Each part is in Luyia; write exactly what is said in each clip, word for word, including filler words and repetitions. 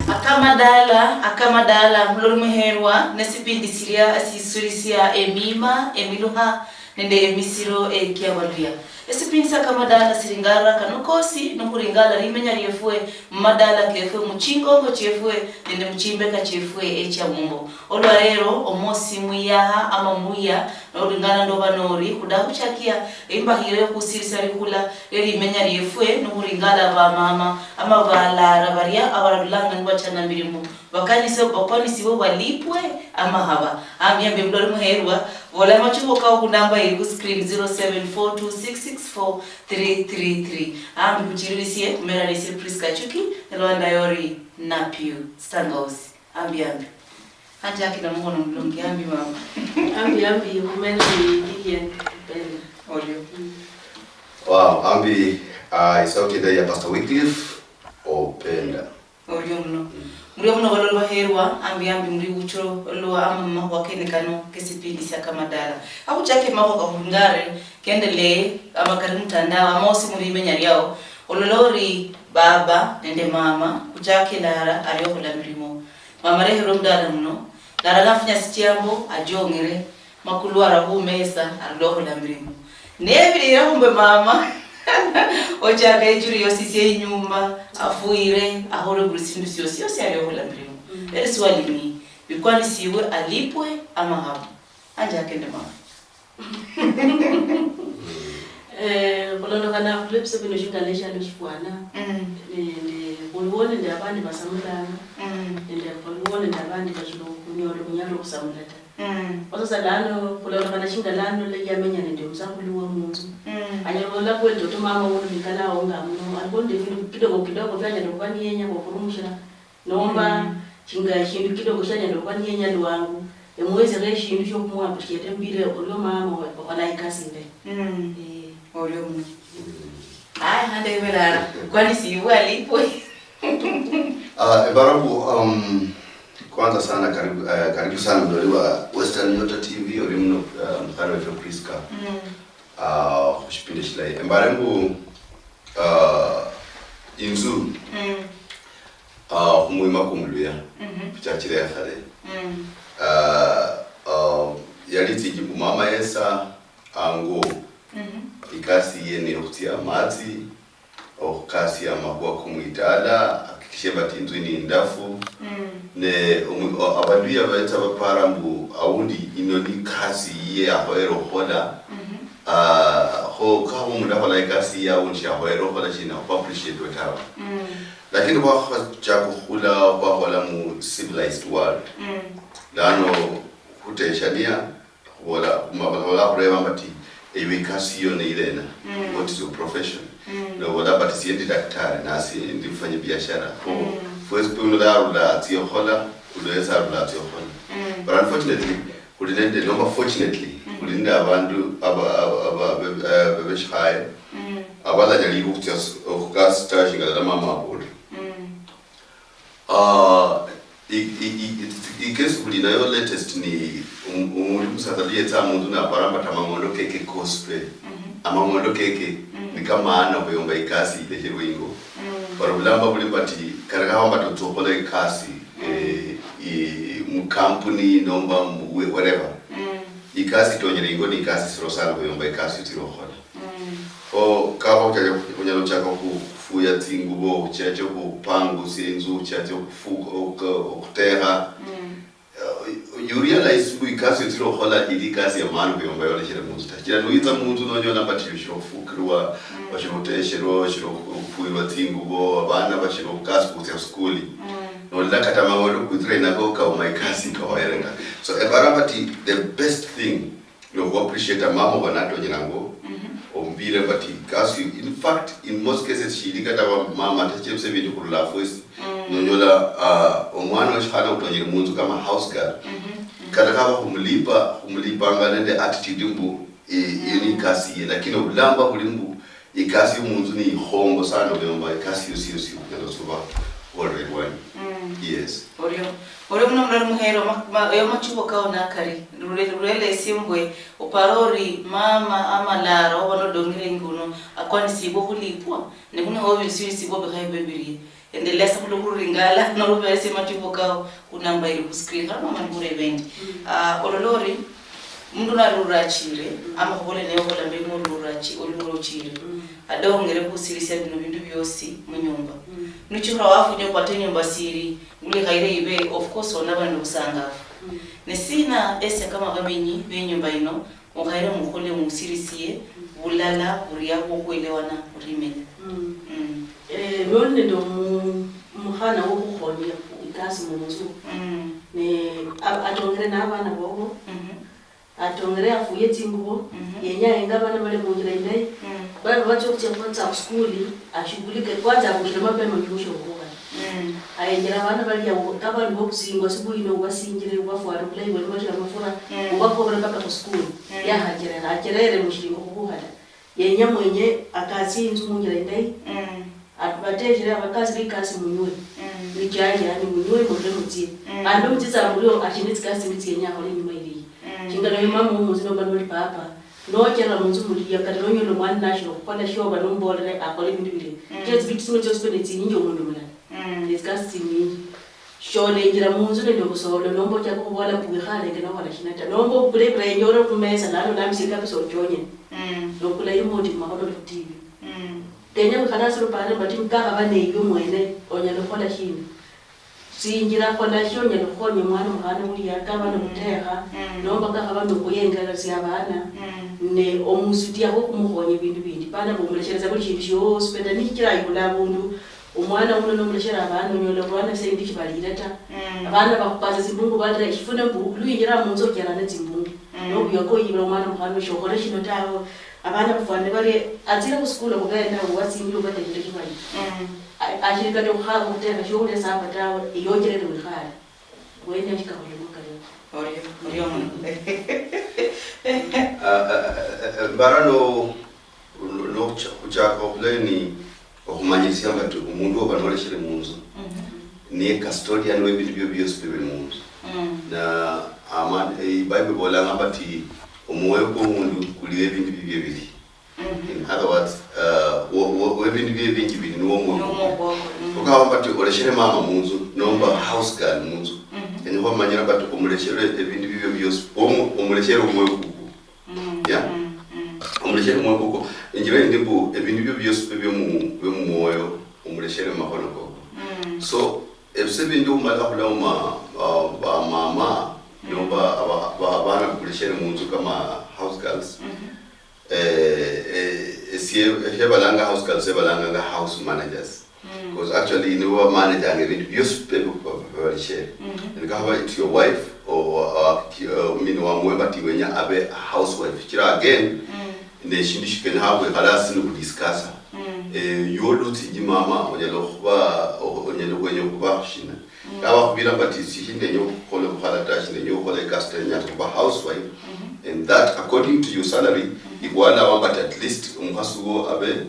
Akamadala, akamadala, muloli muherwa, nesipindi silia esisulisia emima, emiluha, nende emisiro ekia Abaluya. Esipindi sia kamadala siringara kano kosi, nohuringala limenya liefwe, mumadala kefwe, muchingongo chiefwe, nende muchimbeka chiefwe echia mumbo. Olwa lero, omosi muyaha ama muya, noringana ndoba nori, hudahuchakia, imbahire yohusirisia lihula, elimenya liefwe, nohuringala bamama, ama balara baria, abarulanga nibachana mirimo. Bakanise-, bakwanisibwe balipwe ama haba. Ambi, ambi, muloli muherwa, bola amachubo kao hunamba iri hu screen, zero seven four two six six four three three three. Ambi, huchiririsie, humera nisi Prisca Achuki, ne Rwanda yori Napiu Sangausi. Ambi, ambi. Anjaki na muhono mulungi, ambi mama. Ambi, ambi, humera ni Lilian Penda. Orio. Mm. Wow, ambi, ah, isauti nda ya Pastor Wycliffe Openda. Orio muno. Murio muno baloli baherwa, ambi ambi muri buchiro lwa ama mahuwa kene kano kesipindi sia kamadala. Ahuchake mahuwa kahungare, kendelee, ama kari mutandao, ama osi muri imenya liao, ololori baba nende mama, kuchake lara, ario hula mirimo. Mama reherwe mudala muno, lara nafunya sichiambo, ajongere, Makulu ara humesa, arula ohola mirimo. Nebirira humbe mama, ochaka ejuri yosi sia inyumba, afuire, ahole buli sindu siosi, yosi ari ohola mirimo. Mm. Eri swali ni, bikwanisibwe alipwe ama haba? Anje akende mama. Eh, khulondokhana khulwa ebiso bino shingala eshialo shifwana, mm, nende khuliwo nende abandi basamulanga, mm, nende khuliwo nende abandi bashili khunyola obunyala okhusamula ta. Mm. Kho sasa lano, khulondokhana shinga lano lwa yamenya nende omusakhulu wa munzu, mm, anyala khulola kweli toto mama wuno nikala awo nga muno, alikho nende ebindu kidogo kidogo byanyala khuba niyenya khurumushira, nomba, mm, shinga eshindu kidogo shianyala khuba niyenya lwangu, emuwesekho eshindu shiokhumuappreciate mbire olwa mama owe-, okhola ikasi indayi. Mm. Eh. Orio muno. Aya, hande ebelala. Kwani sibwa alipwe? Ah, ebarabu, um, kwanza sana karibu, eh, karibu sana mdoli wa Western Nyota T V, oli muno, eh, mukhana wefe Prisca. Mm. Ah, khushipindi shilayi. Embare mbu, ah, inzu, mm, ah, khumwima kumuluya, mhm, khuchachire khale. Mm. Ah, ah, yali tsinji mbu mama yesa ango. Mhm. Ikasi yiye ni yokhutsia amatsi, okhukasia amakhuwa komwitala, hakikishe bati inzu ni indafu. Mm. Ne omu-, o-, abaluya betsa bapara mbu aundi ino ni kasi yiye yakhoyere okhola. Mhm. Ah, kho kaba omundu akhola ikasi yiye aundi shakhoyere okhola shina, okhu appreciate tawe. Mm. Lakini khwakhachaka okhula, khwakhola mu civilized world. Mm. Lano khuteshania, khubola, khuma-, bala khureba mbati, "Ewe ikasi yiyo ne irena? Mm. What is your profession?" Mm. Nobola, "But sie ndi daktari, nasi ndi mfanyi biashara." Kho, mm, fwesi pe uno arula atsia okhola, uno yesi arula atsia okhola. Mm. But unfortunately, khuli nende, nomba fortunately, mm, khuli nende abandu aba, aba, aba, be, eh, bebeshikhaye, mm, abalanyalirwe okhutsia s-, okhukasita shinga lala mama abolire. Mm. Ah, i, i, i, i, ikesi khuli nayo latest ni um-, umundu musatsa luyetsa munzu naparambata amang'ondo keke kosi pe. Mhm. Amang'ondo keke, mhm, ni kamaana khuyomba ikasi ilekherwe ingo. Mm. Bari bulamba buli mbati, kata kaba mbati otsia okhola ikasi, mm, eh, i, mukampuni nomba mu, whe-, wherever. Mm. Ikasi itonyere ingo ni ikasi siro sana khuyomba ikasi yotsire okhola. Mm. Kho kaba ochacha, onyala ochaka okhufuya tsingubo, ochache okhupangusia inzu, ochache okhufu-, okhu-, okhutekha. Mm. Eh, you realize mbu ikasi yotsire okhola ili ikasi ya maana khuyomba yoleshere munzu ta. Shichira niwitsa munzu nonyola mbati oshiri okhufukirwa, mm, oshiri okhutesherwa, oshiri okhu-, okhufuyirwa tsingubo, abana bashiri okhukasi khutsia khusukuli. Mm. Nolola kata amang'ondo kwitsire nako kauma ikasi kahoyere ta. So, ebara mbati the best thing, nokhuappreciate mama oba natonyera ngo, mhm, ombire, but kasi, in fact, in most cases, shili kata ba mama, ta chepse bindu khurula fwesi. Mm. Nonyola, ah, omwana weshikhana utonyere munzu kama house girl. Mhm, mhm. Kata kaba khumulipa, khumulipanga nende attitude mbu, eh, iyo ni, mm, ikasi ye, lakini obulamba buli mbu, ikasi yomunzu ni ikhongo sana, oyomba ikasi yosi yosi, unyala osuba khubolera elwanyi. Mm. Yes. Orio, orio muno muloli muhero, ma-, ma-, eyo machubo kao nakari, rule-, rulelesie mbwe, opara ori mama amalaro, oba nodongire inguno, akwanisibwe okhulipwa, ne huno ho bisulisibwa bikhaye bibe birie. Endelea sa khulukhu ringala, nolubese machubo kao, kunamba iri khu screen, khali mama nibure bendi. Ah, ololori, mundu nali urachire, ama khubole naye obola mbe mundu urachi-, oli urachire. Adongere khusirisia bino bindu biosi munyumba. Nuchira wafunya kwate nyumba siri, nguli khaire ibe, of course, onaba nende obusangafu. Ne sina ese kama bamenyi be nyumba ino, okhaire mukhole musirisiye bulala buria bwokhwelewana burimenya. Mm. Mm. Eh, noli nende omu-, omukhana wokhukhonya ikasi munzu, mm, ne a-, atongere nabana bobo, mhm, atongere afuye tsingubo, mhm, yenya ahenge abana bali munjira indayi, mm, bali batsia khutsia khwatsa khusikuli, ashughulike kwanza, abushire mapema nyumushe okhukhola. Mm. Ayenjera abana balia, abandu bokhusingwa asubuhi ino, ubasinjire, ubafware bulayi, bali bashira amafura, mm, ubakobere mpaka khusikuli. Mm. Yakhacherera, acherere mushiringo khubukha ta. Yenya mwenye akasie inzu munjira indayi. Mm. At-, bateshere abakasire ikasi munywe. Mm. Nichai yani munywe murire mutsie. Mm. Khandi omutsitsa murio ashine tsikasi tsindi tsienya akhole inyuma iliyi. Mm. Shingana oyo mama womunzu nomba noli papa, nocherera munzu mulia, kata nonyola omwana nashiri okhukhola shioba nombolere akhole ebindu bilia. Mm. Shichira tsibiti tsino tsiosi pene tsinyinji omundu mulala. Mm. Netsikasi tsinyinji. Sholenjira munzu nende obusolo, nomba ochaka khubola mbu wikhalenge nokhola shina ta. Nomba obukule ebirenje ore khumesa, lano olambisia ikabisa ochonyene. Mm. Nokula remote mumakhono oli khu T V. Mm. Kenya wikhale hasi lupande mbatinyu kakhaba neiwe mwene, onyala khukhola shina? Sinjira khola shia onyala khukhonya omwana omukhana ulia, kaba nokutekha, mm, nomba kakhaba nokhuyengeresia abana, mm, ne omusutia khwo khumukhonya ebindu bindi. Pana bomulesheresa buli shindu shiosi, penda nishichira ayula abundu, omwana uno nomuleshera abana, onyola obwana sendi shibalire ta. Mm. Abana bakhupasa tsimbungu balira eshifune mbu luyinjira munzu ochera netsimbungu. Mm. Nobuyoka oyibira omwana omukhana shokhole shino tawe. Abana bafwana bari atsire khusikulu khubera nawe watsingire obateshire shibayi. Mm. A-, ashiri kata okhukhaba okhutekha shiokhulia samba tawe, eyocherere wikhale. Wenya shikakholemo kario. Orio, orio muno. Ah, ah, ah, ah, mbara no, no, no, khucha-, khuchaka okhulai ni okhumanyisia mbu ati omundu oba noleshere munzu, mhm, niye custodian webindu bio biosi bibiri munzu. Mm. Na ama-, eh, Bible ibolanga mbu ati omwoyo kwomundu kuliwo ebindu bibio bibiri. Mhm. In other words, uh, wo-, wo-, webindu bie bingi biri niwo omwoyo. Niwo omwoyo kukwo. Mhm. Okaba mbu ati oleshere mama munzu, nomba, mhm, house girl munzu. Mhm. Enyala khumanyira mbu ati omulechere ebindu bibio biosi, omu-, omulechere omwoyo kukwo. Mm, yeah? Mm, mm. Omulechere omwoyo kukwo. Injira yindi mbu ebindu bio biosi bibio mu-, bie mumwoyo, omulechere mumakhono koko. Mm. So, ebise bingi omala khula ma-, ba-, ba mama, mm, nomba aba-, ba-, abana bakulechere munzu kama house girls. Mhm. Eh, eh, esie, esie balanga house girls, ebalanga nga house managers. Mm. 'Cause actually nibo bamanaganga ebindu biosi pe-, pe-, pe-, pe-, balichere. Mhm. And kakhaba it's your wife, or, or, or, ki-, uh, I mean, wamwemba ati wenya abe a housewife. Chira again, mm, neshindu shikenya habwe khalasi nokudiscussa. Mm. Eh, yolutsinji mama, onyala okhuba, o-, onyala okhwenya okhuba shina. Mm. Abakhubira mbu ati, "Isi shindenya okhukhola obukhala ta, shindenya okhukhola ikasi ta, nyala khuba housewife." Mm-hmm. And that, according to your salary, mm-hmm, ikhwalawa mbu ati at least omukhasi wo abe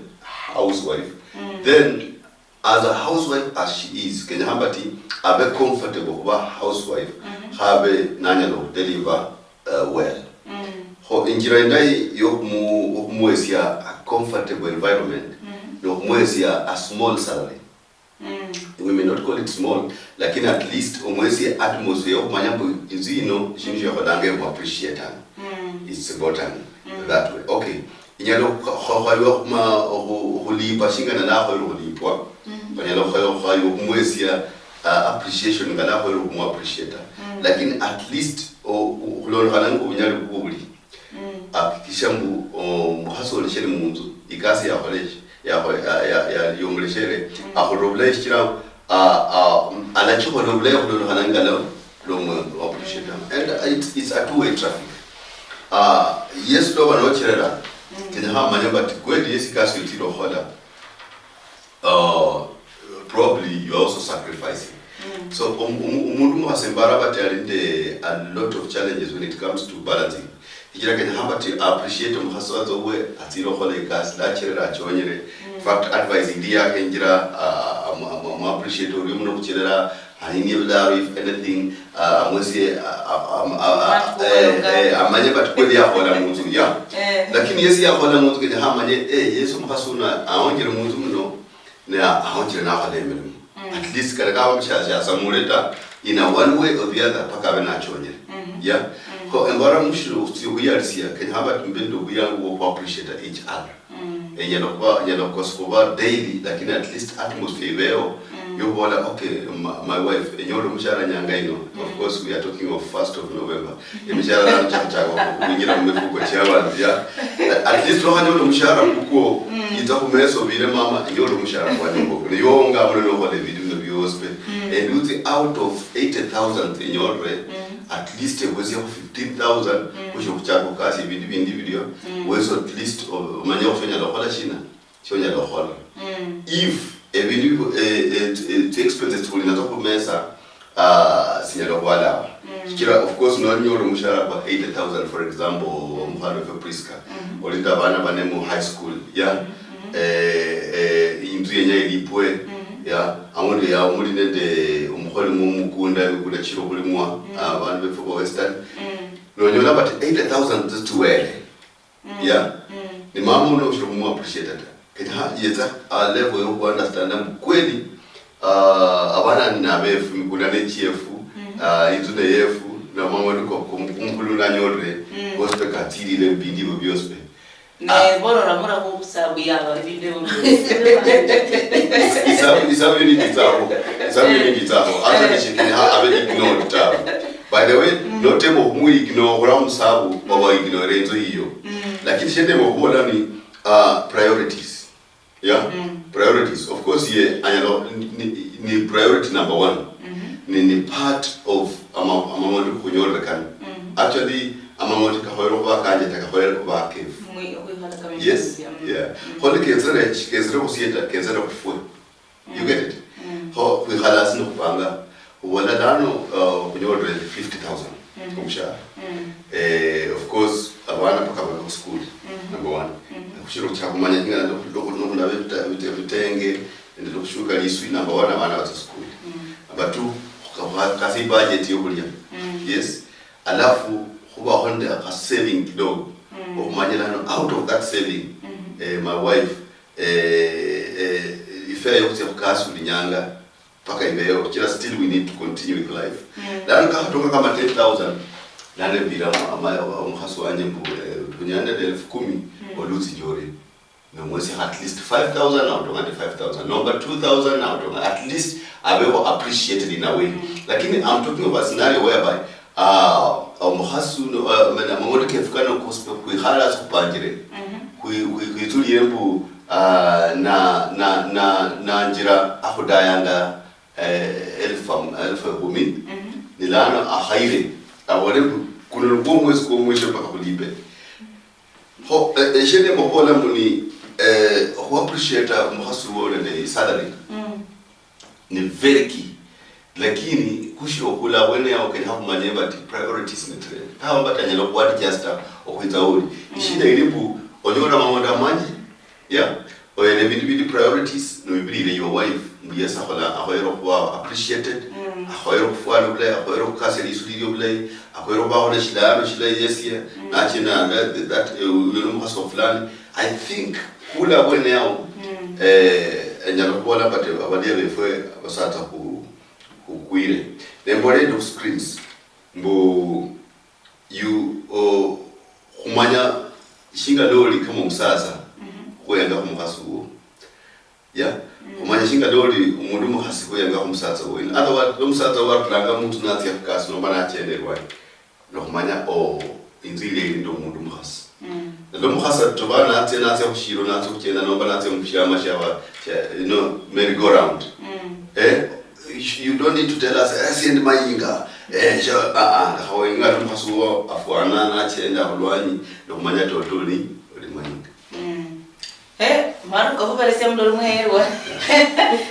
housewife. Mm. Then, as a housewife as she is, kenyekha mbu ati abe comfortable khuba housewife, mm-hmm, khabe nanyala okhudeliver, uh, well. Mm. Kho injira indayi yokhumu-, okhumuhesia a comfortable environment, mm-hmm, nokhumuhesia a small salary. Mm. We may not call it small, lakini at least omwesie atmosphere yokhumanya mbu inzu yino, eshindu shiekholanga emu appreciatanga. Mm. It's important, mm, that way. Okay. Inyala okhu-, okhu-, okhu-, okhulipa shingana nakhoyere okhulipwa. Mm. Onyala okhu-, okhu-, okhumwesia, uh, appreciation nga nakhoyere okhumuappreciata. Mm. Lakini at least o-, o-, okhulondokhana nende obunyali bubwo buli. Mm. Hakikisha mbu, o, omukhasi oleshere munzu, ikasi yakhola eshi, yakho-, ya, ya, ya, yomulechere, mm, akholere obulayi shichira, a, a, alachikhola obulayi okhulondokhana nende ngala lomuappreciatanga. And it's, it's a two-way traffic. Ah, Yesu noba nocherera, mm, kenyekha amanye mbu ati kweli Yesu ikasi yotire okhola, uh, probably you are also sacrificing. Mm. So, om-, om-, omundu omukhasi mbara bati ali nende a lot of challenges when it comes to balancing. Shichira kenyekha mbu ati appreciate omukhasi watsa owuwe, atsire okhola ikasi, lacherera achonyere. Mm. In fact, advice indi yakhenjira, uh, amu-, amu-, amu appreciate orio muno khucherera, ahinie ebidaro, if anything, uh, amwesie, uh, um, uh, uh, eh, eh, amanye but kweli yakhola munzu, yeah. Eh. Lakini yesi yakhola munzu kenyekha amanye, eh, yesi omukhasi uno awonjere munzu muno, ne a-, awonjere nakhola emirimo. At least kata kaba mushashasamule ta, in a one way or the other, paka abe nachonyere. Yeah. Kho embara mushiro khutsia khuyalisia, kenya haba tumbe nende obuyangu bwo appreciate each other. Enyala khuba, enyala khukosa khuba daily, lakini at least atmosphere ibeho yokubola, okay, my, my wife enyole omushahara nyanga ino. Of course we are talking of first of November. Emishahara lano chakachaka khuingira mumifuko chiabandu, ya. At least wakhanyola omushahara kukwo, itsa khumesa obire mama, enyole omushahara kwanje ngoko. Niwe onga muno nokhola ebindu bino biosi pe. And utsi out of eighty thousand enyolere, at least ebwesia khu fifteen thousand, khushi khuchaka okasi ebindu bindi bilio, wesi at least o-, omanye khushonyala okhola shina, shonyala okhola. If ebindu bibu-, eh, eh, eh, tsi expenses tsuli natsio khumesa, ah, sinyala okhwalaba. Shichira, of course, nonyola omushahara kwa eighty thousand, for example, omukhana wefe Prisca, oli nende abana bane mu high school, ya, eh, eh, inzu yenya ilipwe, ya, aundi ya, muli nende omukholi mu mukunda, emikunda chishira okhulimwa, ah, abandu befe ba Western. Nonyola but eighty thousand tsiwele. Yeah. Ni mama uno ushiri khumu appreciate ta. Kenya ha-, yetsa a level yo ku understand mbu kweli, ah, abana ni nabefu, mikunda ne chiefu, ah, inzu ne yefu, na mama ni ko, ko, kumukulu nanyolere, gospel katsirire mbindi bo biospe. Ne borora mura khu sabu yaba ebindu ebyo. Isabu, isabu yo ni nditsaho. Isabu yo ni nditsaho. Ata nishikini ha, abe ignored tawe. By the way, notema okhumwi ignore, khura musabu, baba ignore enzo yiyo. Lakini shende mukhubola ni, uh, priorities. Yeah? Priorities. Of course, ye, anyalo, ni, ni, ni priority number one. Ni, ni part of ama, ama, ama, kunyorere kano. Actually, amang'ondi kakhoyere khuba kanje ta, kakhoyere khuba kefu. Yes? Yeah. Khole ketsere, shiketsere khusieta, ketsere khufwe. You get it? Kho khwikhala hasi nikhupanga, khubola lano, uh, khunyolere fifty thousand omushahara. Eh, of course, abana paka bali khu school, number one. Khushiri khuchaka khumanya kingana nokhunaba ebitenge, nende nokhushuka liswi, number one, abana batsia school. Number two, khukasi budget yokhulya. Yes. Alafu khubaho nende akha saving kidogo. Okhumanya lano out of that saving, eh, my wife, eh, eh, ifare yokhutsia khukasi buli nyanga, paka ibeyo, kila still we need to continue with life. Lano kakhatoka kama ten thousand, lano embira ama-, ama-, omukhasi wanje mbu, eh, khunyala nende elfu kumi, olusi jori. Nomwesia at least five thousand, nautonga nende five thousand. Nomba two thousand, nautonga. At least abeho appreciated in a way. Lakini I'm talking of a scenario whereby, ah, omukhasi uno, ah, mena, amang'ondi kefu kano kosi pe, khwikhala hasi khupanjire. Khwi-, khwi-, khwitsulie mbu, ah, na, na, na, nanjira akhudayanga, eh, elfu am-, elfu ekhumi. Ni lano akhayire. Abole mbu, kuno nikwo omwesi kwo mwisho mpaka khulipe. Kho, eh, eshiendemo khubola mbu ni, eh, khu appreciate omukhasi wuwo nende salary ni very key. Lakini khushiri okhula abwene yao, kenyekha khumanye bati priorities ni tsi-, kaba bati anyala khu adjusta okhwitsa oli. Ishida ili mbu onyola mang'ondo amanji, yeah, oyena ebindu bindi priorities, nobibilile your wife, mbu yesi akhola, akhoyere okhuba appreciated, akhoyere okhufwala obulayi, akhoyere okhukasia liswi lilio obulayi, akhoyere okhubaho neshilano shilayi yesie, nachina that, that, eh, uyo nomukhasi wa fulani. I think khula abwene yao, eh, enyala khubola but abalia befwe abasatsa khu-, khukwire. Nembola endi khu screens, mbu you, o, khumanya shinga loli kama omusatsa khuyenga khumukhasi wuwo. Yeah? Khumanya shinga loli omundu mukhasi khuyenga khumusatsa wuwo. In other words, omusatsa wuwo arulanga mutu natsia khukasi nomba nachenda erwanyi. Nokhumanya, oh, inzu ili ili nende omundu mukhasi. Nende omukhasi atoba natsia, natsia khushiro, natsia khuchenda nomba natsia mushiama shiaba, shia, you know, merry go round. Eh, you don't need to tell us, eh, siendi mayinga. Eh, sha, ah, ah, lekha weng'ale omukhasi wuwo afwana nachenda khulwanyi, nokhumanya toto oli, oli mayinga. Eh, mara kakhubelesia muloli muherwa.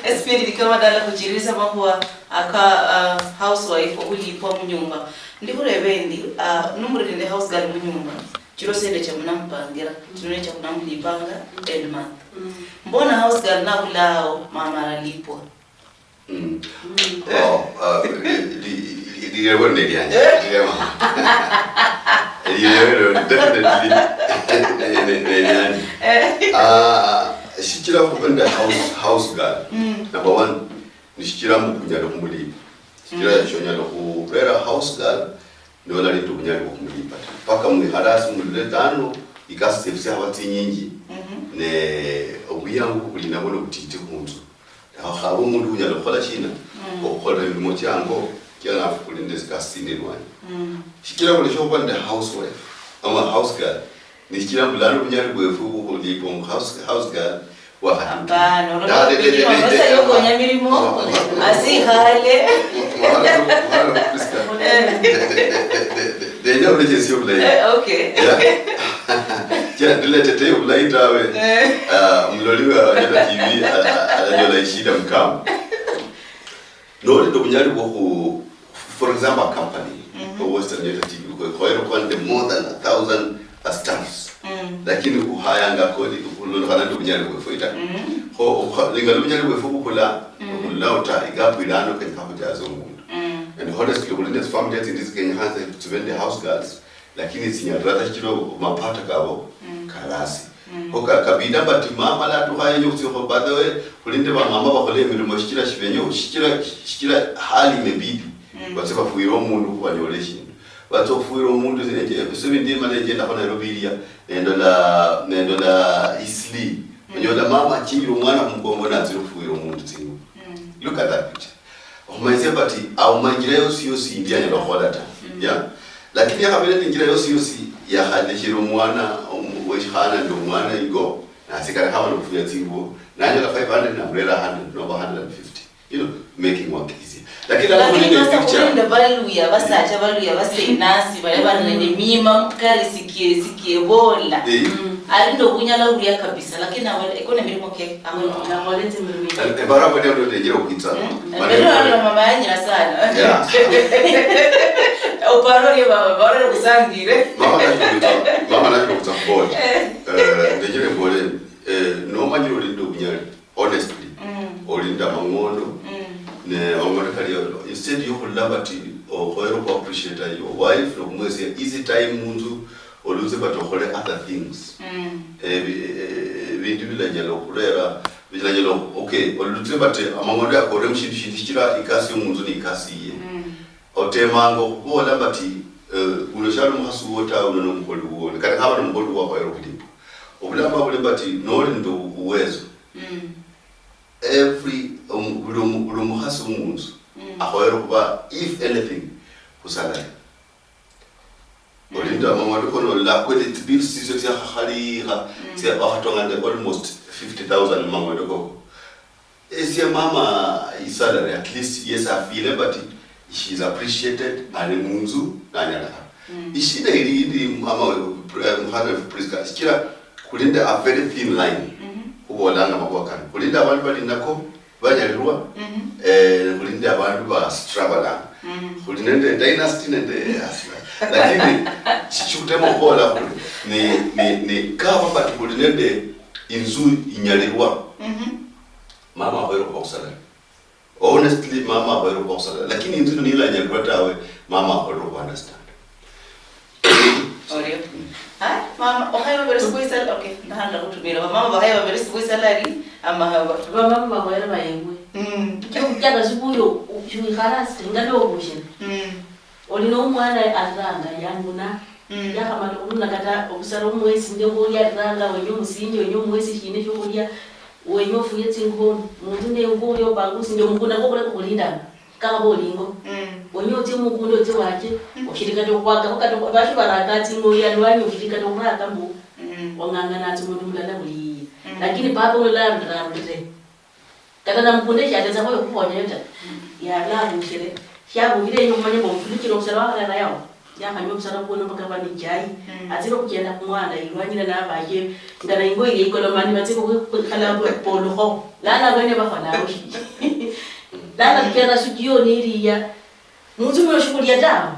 Especially kama dala khuchirisa makhuwa aka, ah, housewife okhulipwa munyumba. Ndikhureba endi, ah, numuli nende house girl munyumba, chiro sente cha munamupangira, chiro necha munamulipanga end month. Mbona house girl nabulao, mama aralipwa? Mm. Oh, uh, li-, li-, li-, lilebo nelianje. Lilema. Lilebo definitely ne-, ne-, nelianje. Ah, shichira khubenda house, house girl. Number one, Nishichira mbu kunyala khumulipa. Shichira shonyala khurera house girl nolali nende obunyali bwokhumulipa ta. Paka mwikhale hasi mulole lano ikasi tsiefu tsiakhaba tsinyinji, ne obuyangu buli nabwo nobutiti khunzu. Akhaba omundu unyala khukhola shina? Okhukhola emirimo chiango, chialafu khuli nende tsikasi tsindi elwanyi. Shichira khuleshe okhuba nende housewife ama house girl, nishichira mbu lano obunyali bwefu bukhulipa omu house, house girl bwakhatuka. Hapana, olola obunyali bwa Nyasaye okonya mirimo, asikhale. Mwana, mwana wa Prisca. Ndenya ulechesie obulayi. Eh, okay. Yeah. Kila ndilete teye obulayi tawe. Eh. Ah, muloli wa Nyota T V, a-, a-, alanyola ishida mukamba. Noli nende obunyali bwo khu, for example, a company, o Western Union T V, kho, khoyera kuba nende more than a thousand staffs. Lakini khuhayanga kodi khulondokhana nende obunyali bwefu ta. Kho, okha-, lingana obunyali bwefu bukula, okhulao ta, igapu ilano kenyekha khujaza omundu. And honestly, khuli nende family tsindi tsikenyekhana tsibe nende house girls, lakini tsinyalira ta shichira mapato kabo kali asi. Kho ka-, kabida but mama latukha yenya okhutsia okho, by the way, khuli nende bamama bakhola emirimo shichira shibenyo, shichira, shichira hali imebidi. Batse bafwire omundu khubanyole eshindu. Batsa okhufwira omundu, ese bindi mala enjendakho Nairobi ilia, nendola, nendola Eastleigh. Onyola mama achinjire omwana khumukongo natsire okhufwira omundu tsingubo. Look at that picture. Okhumanyisia bati aumanyire yosi yosi indi anyala khukhola ta. Yeah? Lakini yakhabere nende injira yosi yosi, yakhaleshera omwana, omu-, weshikhana nende omwana ingo, nasikara khaba nokufuya tsingubo, nanyola five hundred namurera hundred noba hundred and fifty. You know, making work easier. Lakini lazima Lakini nende pasta, picture. Kuli nende baluya, basacha baluya, basenasi, bale bali nende mima, mukari sikie, sikie bola. Eh. Ali nende obunyala bulia kabisa, lakini awe, ekona mirimo ke, awe. Nakhola emirimo. Eh, ebara bali ando ndejera okhwitsa. Mane Mbere wano mama yanyira sana. Yeah. Oparo ye baba, baba kusangire. Mama nacho kuitsa, mama nacho kuitsa board. Eh, ndejere mbole, eh, nomanyire oli nende obunyali. Honestly, oli nende amang'ondo, ne amang'ondo kali, instead yokhulaba ati okhoyere khu appreciate your wife nokhumwesia easy time munzu, olutse but okhole other things. Ebi-, eh, ebindu bilanyala okhurera, bilanyala okhu-, okay, olutse but amang'ondo yakore mushindu shindi shichira ikasi yomunzu ni ikasi yiye. Otemanga okhubola but, eh, uno shali omukhasi wuwo tawe, uno nomukholi wuwo. Kata khaba nomukholi wuwo akhoyere okhulipwa. Obulamba buli but noli nende uwezo. Every, omu-, buli omu-, buli omukhasi womunzu akhoyere okhuba, if anything, khusalary. Oli nende amang'ondo kono, olola kweli tsibills tsitsio tsiakhakhalikha, tsia-, wakhatonga nende almost fifty thousand mumang'ondo koko. Esie mama isalary, at least, yes, afeele, but she is appreciated, ali munzu, nanyala. Ishida ili, ili mama we, eh, mukhana wefu Prisca, shichira khuli nende a very thin line, khubolanga makhuwa kano. Khuli nende abandu bali nako, banyalirwa, eh, khuli nende abandu ba strugglanga. Khuli nende dynasty nende hustler. Lakini, shi-, shikhutema khubola khuli, ni, ni, ni kaba but khuli nende inzu inyalirwa. Mama akhoyere khuba khusalary. Honestly, mama akhoyere khuba khusalala. Lakini inzu ino nilanyalirwa tawe, mama akholere khu understand. Orio. Hai, mama, okhayeba bere sikwisala. Okay, ndahanda khutumira. Bamama bakhayeba bere sikwisala ari, amahaba. Bamama bakhoyere bayebwe. Mm. Kyo kuchaka sikuyo, shiwikhala singana obushina. Mm. Oli nomwana ariranga yanguna, yakhamala okhununa kata obusara omwesi nde khulya ariranga, wenya omusinje, wenya omuwesi shina eshiokhulia, wenya ofuye tsingubo, munzu ne ingubo yopangusinje, omukunda kwokhulaka okhulindanga, kakhaba oli ingo. Wenya otsie mukunda otsie wache, oshiri kata okhwakakho kata okhu-, basho baraka tsing'oyi alwanyi, oshiri kata okhuraka mbu, ong'ang'anatsa omundu mulala buli yiye. Lakini papa uno larulire, arulire. Kata namukunda eshiatetsa khoyo khukhonyayo ta. Yalabushire. Shiabukhire eyo khumanya mbu omufulichire omusala wakharera yao. Yakhanywa omusala kwono mpaka aba ne chai. Atsire okhuchenda khumwanda ilwanyire nabaye. Ngana ingo iye ikolomani batsire khwikhala polukho. Lano abwene bakholao shi? Lano kera sujioni iliya. Munzu muno shikhulia tawe.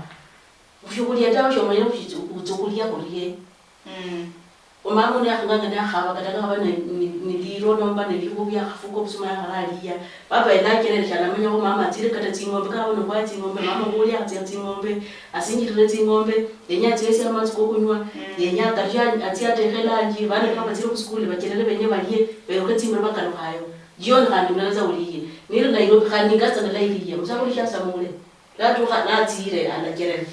Shikhulia tawe shomanyire khutsa okhulia khurie. Omama uno yakhanganga nakhaba kata kakhaba ne, ne, ne liro nomba ne likhubi yakhafuka obusuma yakharaliya. Papa yena acherere shalamanyakho mama atsire kata tsing'ombe, kakhaba nokhwaya tsing'ombe, mama khuli yakhatsia tsing'ombe, asinjirire tsing'ombe, yenya atsie asie amatsi kokunywa, yenya akarushe atsie atekhe lunch, bana kama batsire khusikuli bacherere benye balie, berukhe tsimbiro bakalukhayo. Jioni khandi mulala tsa uliye. Nili Nairobi, khandi ningatsa ndala iliye. Musakhulu shasamule. Natukha natsire alacherera.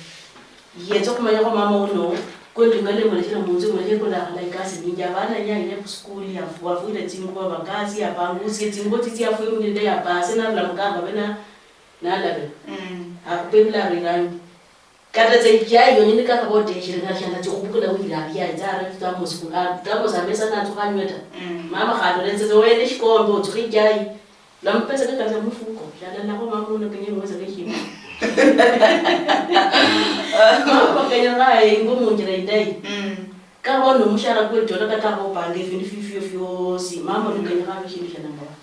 Yetsa khumanyakho mama uno, kwendi ngale mulechera munzu, mulechera kula akhala ikasi minji. Abana nyaile khu school, yafu-, wafwire tsingubo, bakasi, yapangusie tsingubo tsitsi, yafwire munjira yapase, narula mukamba bena, nalabe. Mm. Akhupe milaro irangi. Kata tsa ichai yonyene kakhaba oteshere, nashanda tsikhubukula wira abiyayi, tsara tamos ku-, ah, tamos amesa natso khanyweta. Mm. Mama khatoletsere wene shikombe, otsukhe ichai. Namapesa kakatsa mumufuko, shalalakho mama uno kenye mwesa keshima. Mama kenya khaye ingo munjira indayi. Mm. Kaba nomushara kweli tola kata akhopanga efindu fifio fiosi, mama uno kenya khabe shindu sha number one.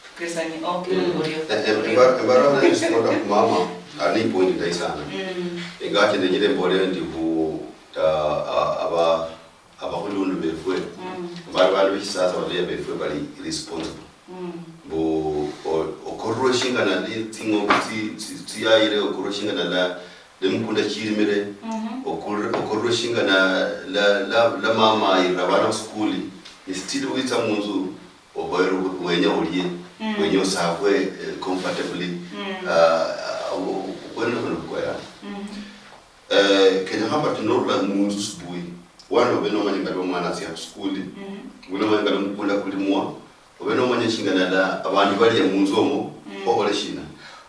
Tukirisanie, okay, mm. Orio. Eh, eh, emba-, embara na isipota ku mama, ali point indayi sana. Mm. Ingache nenyire mbole ndi ku, ah, ah, aba, abakhulundu befwe, mm, bali bandu beshisasa, baleya befwe bali responsible. Mm. Mbu, o-, okorwe shingana li-, tsing'ombe tsi-, tsi-, tsiyayire, okorwe shingana la, lemukunda chilimire, mhm, okorwe, okorwe shingana la, la, la mama ayirira abana khusukuli, ne still witsa munzu, oboyere wenya olie, mm, wenya osabwe, eh, comfortably. Mm. Ah, ah, o-, o-, obwene buno bukhoyanga. Mm. Eh, kenyekhanga ati norula munzu subuhi, wano obe nomanya ngali omwana atsia khusukuli, mhm, obe nomanya ngali omukunda kulimwa, obe nomanya shingana la abandu balia munzu omo, mm, okhole shina?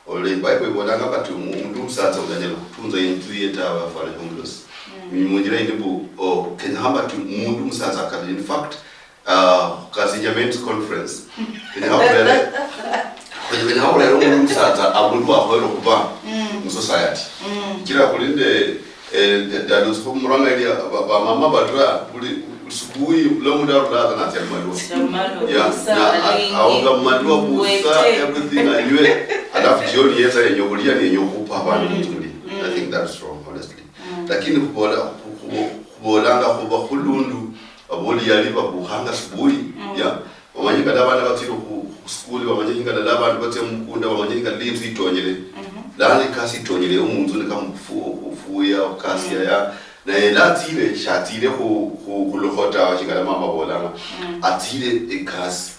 Ole, Bible ibolanga bati omu-, omundu omusatsa ulanyala khutunza inzu yiye tawe, afwana homeless. Mm. Munjira yindi mbu, o, kenyekhanga ati omundu omusatsa akali. In fact, ah, khukasi inyama indi conference. Kenyekhanga khurere, kenyekhanga khurere omundu omusatsa abundu wakhoyere okhuba, mm, mu society. Mm. Kira khuli nde, eh, nda-, ndalusikho muranga elia, ba-, bamama barira, buli subuhi, bula omundu arula atsa natsia mumalwa. Natsia mumalwa, yeah, na, a-, alingi, aonga mumalwa busa, ngwete, everything anywe, alafu jioni yetsa yenya okhulia, niyenya okhupa abandu, mm, munzu mulia. I, mm, think that's wrong, honestly. Mm. Lakini khubola, khu-, khu-, khubolanga khuba khulundu, aboli yali babukhanga subuhi, mm, ya, bamanye ngala abana batsile khu, khu school, bamanye ngala la abandu batsia mumukunda, bamanye ngala inzu itonyele. Mhm. Lano ikasi itonyele yo munzu ni kama khufu-, khufuya, khukasia, mm, ya. Naye latsile, shatsile khu, khu, khulukho tawe, shingala mama abolanga. Mm. Atsile ikasi.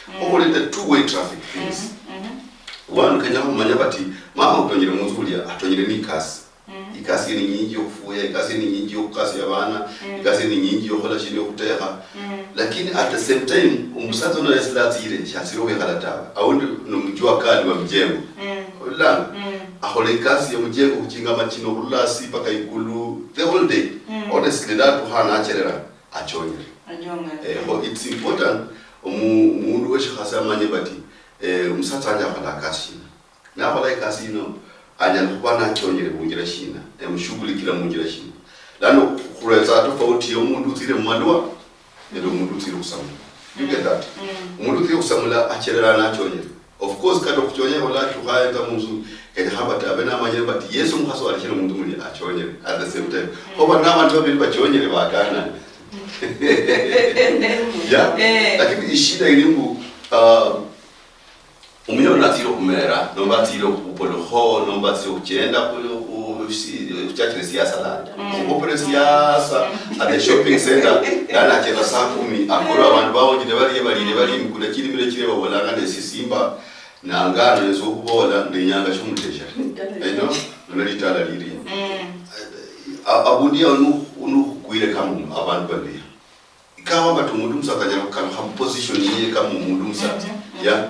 Mm. Okhole the two way traffic things. Mhm, mhm. Wanu kenya khumanya bati, mama utonyele munzu ulia, atonyele ni ikasi. Mm. Ikasi ni nyinji yokhufuya, ikasi ni nyinji yokhukasia abana, mm, ikasi ni nyinji yokhola shindu yokhutekha. Mm. Lakini at the same time, omusatsa uno yesi latsile, shatsile okhwikhala tawe. Aundi nomujua kali wa mjengo. Mm. Ololanga? Mm. Akhola ikasi ya mjengo khuchinga amachina okhurula asi mpaka ikulu, the whole day. Mm. Honestly, latukha nacherera, achonyere. Achonyere. Eh, kho it's important, omu-, omundu weshikhasi amanye bati, eh, omusatsa wanje akhola akasi shina. Nakhola ikasi yino, anyala khuba nachonyere munjira shina, emushughulikira munjira shina. Lano khureta tofauti yomundu utsire mumalwa nende omundu utsire khusamula. You get that? Mm. Omundu utsire khusamula acherera nachonyere. Of course, kata okhuchonya ola atukha ayenza munzu, kenyekhana but abe namanyire but Yesu omukhasi waleshire omundu muli achonyere at the same time. Mm. Kho bali nabandu babili bachonyere bakana. Yeah? Eh. Lakini ishida ili mbu, uh, Omuya uno atsile okhumera, nomba atsile okhupa olukho, nomba atsile okhuchenda khu, khu, si-, khuchachile siasa landa. Mm. Okhupopera siasa, at the shopping center, lano achenda saa kumi, akolwa abandu bawonjile balie, balile, balie, emikunda chilimile chile babolanga nesisimba, nangano nesi okhubola, nenyanga shomuteshera. Eno, nono litala lili. Mm. A-, abundu yao nu-, nukhukwile kama abandu babili. Ikawa but omundu omusatsa anyala khukalukha mu position yiye kama omundu omusatsa. Mhm, mhm. Yeah.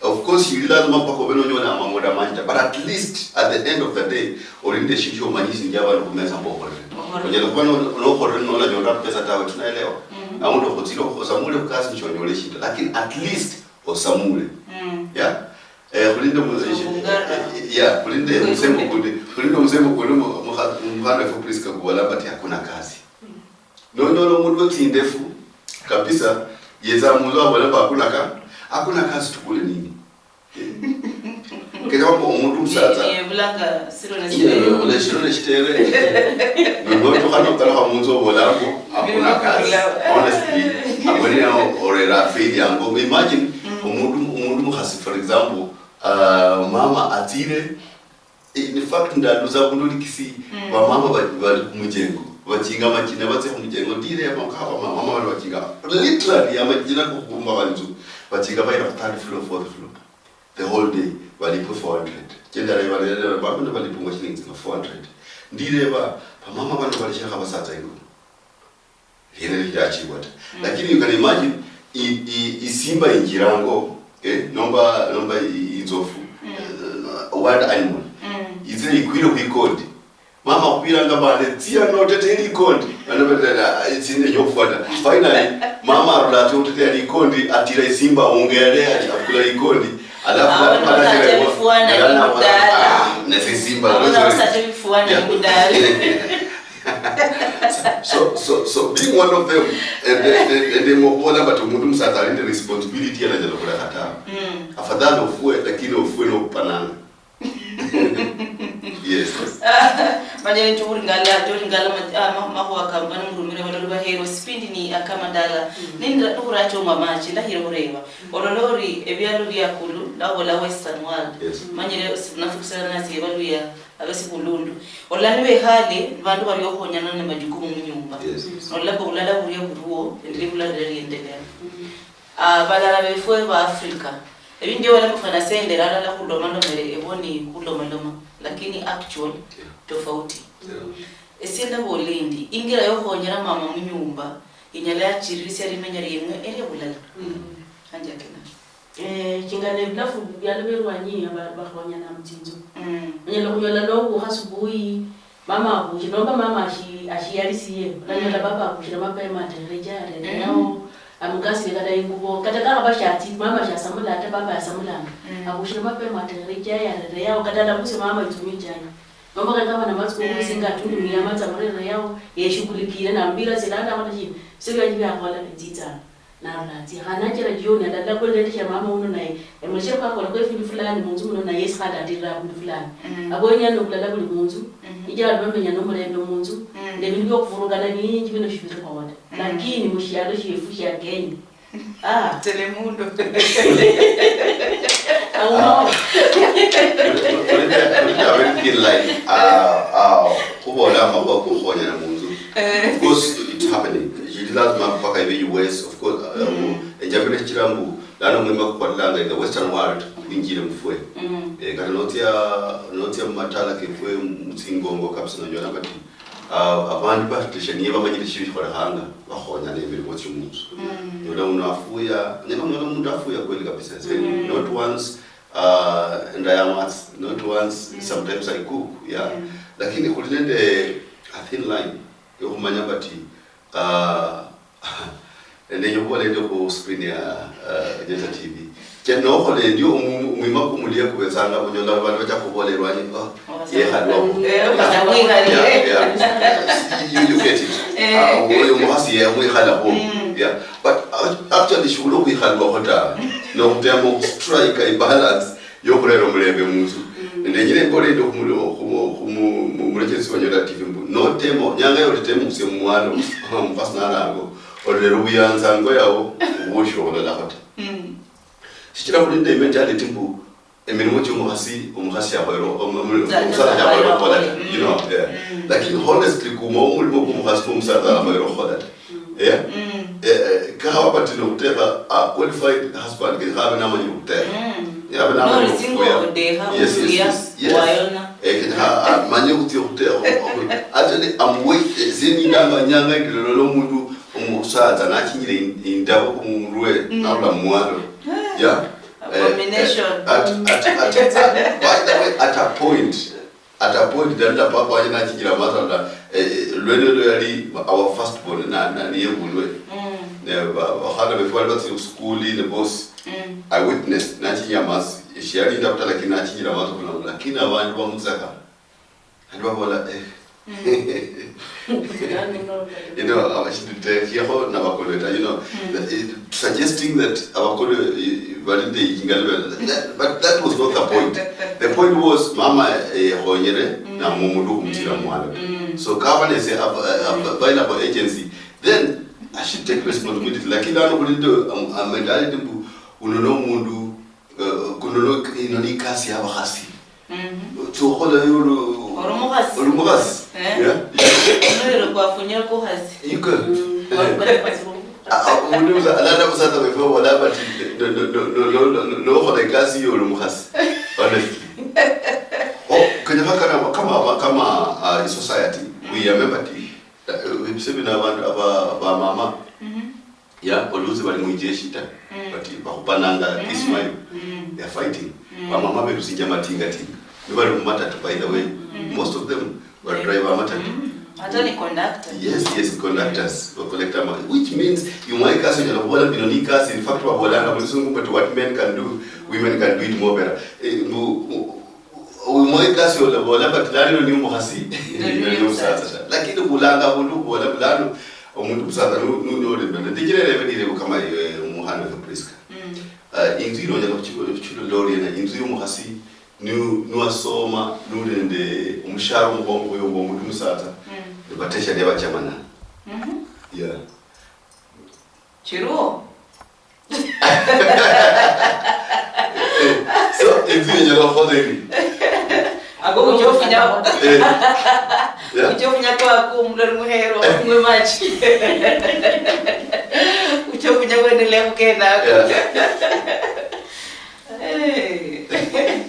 Of course, yili lazima mpaka obe nonyola amang'ondo amanji ta, but at least at the end of the day, oli nende eshindu shiomanyisinjia abandu khumesa mbu okholere. Okholere. Onyala khuba no-, nokholere nolanyolera pesa tawe, tunaelewa. Mhm. Aundi okhutsile okhu-, osamule khukasi nishonyole eshindu, lakini at least osamule. Mm. Yeah. Eh, khuli nende mu-, eh, eh, yeah, khuli nende musemo kundi, khuli nende musemo kundi mu-, mukha-, mukhana wefu Prisca kubola but hakuna kazi. Mm. Nonyola omundu wetsindefu kabisa, yetsa munzu abola mbu, "Hakuna ka-, hakuna kazi, tukule nini?" Kenya mbu omundu omusatsa. Ye-, yebulanga siro ne shitere. Ye-, ole siro ne shitere. Notukha nokalukha munzu obola mbu, "Hakuna kazi." Honestly, abwene yao orera fail yango. Imagine, mm, omundu, omundu mukhasi, for example, ah, mama atsire, In fact, ndaluza abundu likisi, mm, bamama bali, bali kumujengo. Bachinga amachina batsia kumujengo. Ndire ya makaba mama, mama bali bachinga. Literally, amachina kokhurumba banzu. Bachinga baira ku third floor, fourth floor. The whole day, balipwe four hundred. Chendala ibalelera, bambi balipungwa shillings nga four hundred. Ndireba, bamama bano balishakha basatsa ingo. Liene lichachibwa ta. Mm. Lakini you can imagine, i, i, isimba injirango, eh, nomba, nomba i, inzofu, mm, eh, wild animal. Mm. Ize ikwire khwikondi. Mama akhubiranga bana, "Tsia notete likondi." Bana batera, "Ai, sinde nyokufuata." Finally, mama arula atsia khutetea likondi, atira isimba, ongere, abukula likondi. Alafu awo niho sasa bifuana nikudala. Ah, nesi simba, awo niho sasa bifuana nikudala. So, so, so being one of them, and, and, and, and mukubona but omundu musatsa ali nende responsibility ananyala khulekha tawe. Mm. Afadhali ofue, lakini ofue nokupananga. Yes. Manya nti uri ngala, ati uri ngala ma-, ah, ma-, makhuwa kamba nomurumire balolo baherwa. Sipindi ni Akamadala. Mm. Nindira, nikhuracha omwa machi, ndahire khureba. Olole ori ebialo bia kulu, ndabola Western world. Yes. Manyire s-, nafukusana nasi ebaluya abesikhulundu. Olala nibekhale, bandu bali okhonyana ne majukumu munyumba. Yes. Olala bulala buria buruo, endire bulala liendelea. Mm. Ah, balala befwe ba Africa, ebindu bya wala mufana sendera alala khulomalomere, ebo ni khulomaloma, lakini actual, yeah, tofauti. Yeah. Esie ndabola endi, ingira yokhonyera mama munyumba, inyala yachirisia limenya lieng'we elia bulala. Mm. Anje akina. Eh, chingana ebulafu bialo berwanyi aba-, bakhonyana mutsinzu. Mm. Onyala khunyola nobukha asubuhi, mama abushire, nomba mama ashi-, ashiyalisiye, olanyola, mm, baba abushire mapema, atekhere ichai, arere, mm, yao, amukasire kata ingubo, kata kakhaba shiatsi, mama shiasamula ta, baba yasamulanga. Mm. Abushire mapema, atekhere ichai, arere yao, kata alabusia mama itsumi ichai. Nomba kata kaba namatsi kokusinga, mm, atundumire amatsi amurere yao, yeshughulikire, namubira silanda, kata shi-, sibyanji byakhola bitsitsanga. Narula atsia. Khandi nachira jioni, alala kweli nende shia mama uno naye, emuleshera khwakholakho efindu fulani munzu muno, naye yesi khandi atirira abundu fulani. Mm. Abo wenyana nobulala buli munzu, mm-hmm, ichira bamenya nomulembe munzu, mm, nebindu biokhufurukhana binji bino shibirikhowo ta. Mm. Lakini mushialo shiefu shia Kenya, ah. Telemundo. Auno. Ah. Kuli, kuli, kuli, kuli, very thin line. Ah, ah, khubola amakhuwa kokhonyana munzu. Eh. Of course, it's happening. Shili lazima mpaka ibe U S, of course, uh, mm, enjamire shichira mbu, lano mwima kukwalilanga in the Western world, kwinjire mufwe. Mm. Eh, kata notsia, notsia mumatala kefwe, mutsingongo kabisa, nonyola kati, ah, abandu bateshanie bamanyire shibikholekhanga, bakhonyana emirimo chiomunzu. Mm. Nyola uno afuya, nyola, nyola omundu afuya kweli kabisa. Say, mm, not once, ah, ndayamatsi, not once, mm, sometimes I cook, yeah. Mm. Lakini khuli nende a thin line yokhumanya bati, ah, ndenya khubola endi khu screen ya, ah, Nyota T V. Che nokhola endi omu-, omwima kumulia kubetsanga, onyola abandu bacha khubola elwanyi, "Oh, yekhalwaho." Eh, yeah, yeah. You, you get it. Eh. Ah, oyo omukhasi yamwikhalakho. Mm. Yeah. But act-, actually, shibula okhwikhalwaho ta. Nokhutema strike a balance yokhurera omulembe munzu. Mm. Ndenyire embole endi khumu-, khumu-, khumu-, mu-, murechelesi wa Nyota T V mbu, notema, nyanga yolitema khusia mumwalo, omukhasi nalango, olera obuyanza ngo yawo, obushi ololakho ta. Mm. Shichira khuli nende mentality mbu, emirimo chiomukhasi, omukhasi yakhoyera, omu-, omu-, omusatsa yakhoyera okhola ta. Mm. You know, yeah. Mm. Lakini honestly, kuma omulimo kwomukhasi kwomusatsa yakhoyera okhola ta. Mm. Eh? Mm. Eh, eh, kakhaba bati nokhutekha, a qualified husband, kenyekha abe namanyire okhutekha. Mm. Yabe namanyire okhufuya. Noli single, odekha, yes, yes, ofuya, yes, yes, wayona. Eh, kenyekha amanye okhutsia okhutekha, okhu-, actually, I'm wait-, eh, esie nindanga inyanga indi nolola omundu, omusatsa nachingire in-, indabo khumurwe, mm, narula mumwalo. Yeah. Eh, eh, abomination. At, at, at, at, by the way, at a point, at a point, ndalila papa wanje nachinjira amaso, nda, eh, eh, lwene lwe yali our first born, na, na, niyebulwe. Mm. Ne ba-, bakhana befu bali batsile khusikuli, ne boss. Mm. I witnessed, nachinjira amaso, shiali ndabuta, lakini nachinjira amaso khulangula. Lakini abandu bamutseka, khandi babola, eh. Mm. You know, abashinditekhekho nabakolwe ta, you know, mm, the, eh, suggesting that abakolwe, eh, bali nende ingalabela, that, but that was not the point. The point was, mama, eh, yekhonyere, mm, namwe omundu okhumutira, mm, mwana. Mm. So, kaba nese av-, av-, mm, available agency, then I should take responsibility. Lakini lano khuli nende, um, a mentality mbu, uno nomundu, eh, kuno no, ino ni ikasi yabakhasi. Mhm. Tsia okhola yo olu-, ori omukhasi. Ori omukhasi. Eh. Yeah. Omuliro kwafunyire kukhasi. Iko. Mm. Eh. Wakukora kwa siku. Ah, omundu uza-, alala musatsa wefu obola bati, no, no, nokhola ekasi yoli omukhasi. Honestly. Oh, kenyekha kana, kama, kama, ah, society, wiyame bati, eh, ebise bino abandu, aba, ba mama, ya, oluzi bali mwijeshi ta. Bati, bakhupananga this mile. They are fighting. Ba mama berusinja matingatinga. Nibali mumatatu, by the way. Most of them badrive amatatu. Hata ni conductor. Yes, yes, conductors, wa collector ma-, which means you might kasi onyala kubola bino ni kasi. In fact, babolanga mu lusungu but what men can do, women can do it more better. Eh, mbu, u-, u-, uyu mwai kasi olabola but lano ni umukhasi, ni omusaza ta. Lakini khulanga abundu khubola bulano omundu omusaza nu-, nu-, nuli mbele. Ndichira rebe ni rebe kama iwe umukhana wefu Prisca. Ah, inzu ino onyala khuchikola khuchikola lori ena, inzu yomukhasi, nu-, nuwasoma, nuli nende omushahara omukhongo oyo mbu omundu musatsa, nibatesha nebachamana. Yeah. Chiruo. So, inzu yenyala khukhola eri? Ako muchofunya. Eh. Yeah. Muchofunya kwako, mulori muhero, mwe machi. Muchofunya kuendelea kukenda ako. Yeah. Eh.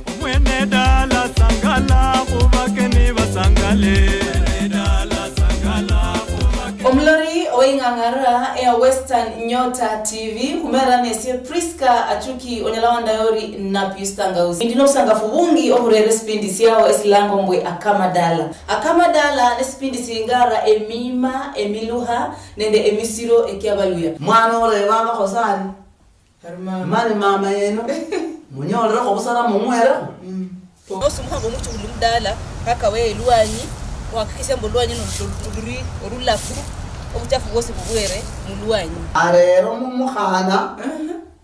Omwene dala sangala, khubakeni basangale. Omwene dala sangala, khubakeni. Omulori ow'ing'ang'ara eya Western Nyota T V, khumera nesie Prisca Achuki, onyala wandaya ori Napius Tangauzi. Ndi nobusangafu bungi okhurera esipindi siao esilango mbwe Akamadala. Akamadala nesipindi singara emima, emiluha nende emisiro ekiabaluya. Mwana orebangakho sani. Ari mama. Mani mama yeno, munyolerekho busara mumwerekho. Mm. Nosumukhanga omuchukhulu mudala, paka weye elwanyi, ohakikishe mbu olwanyi no-, no-, luri orulafu, obuchafu bwosi bubwere mulwanyi. Arero mumukhana,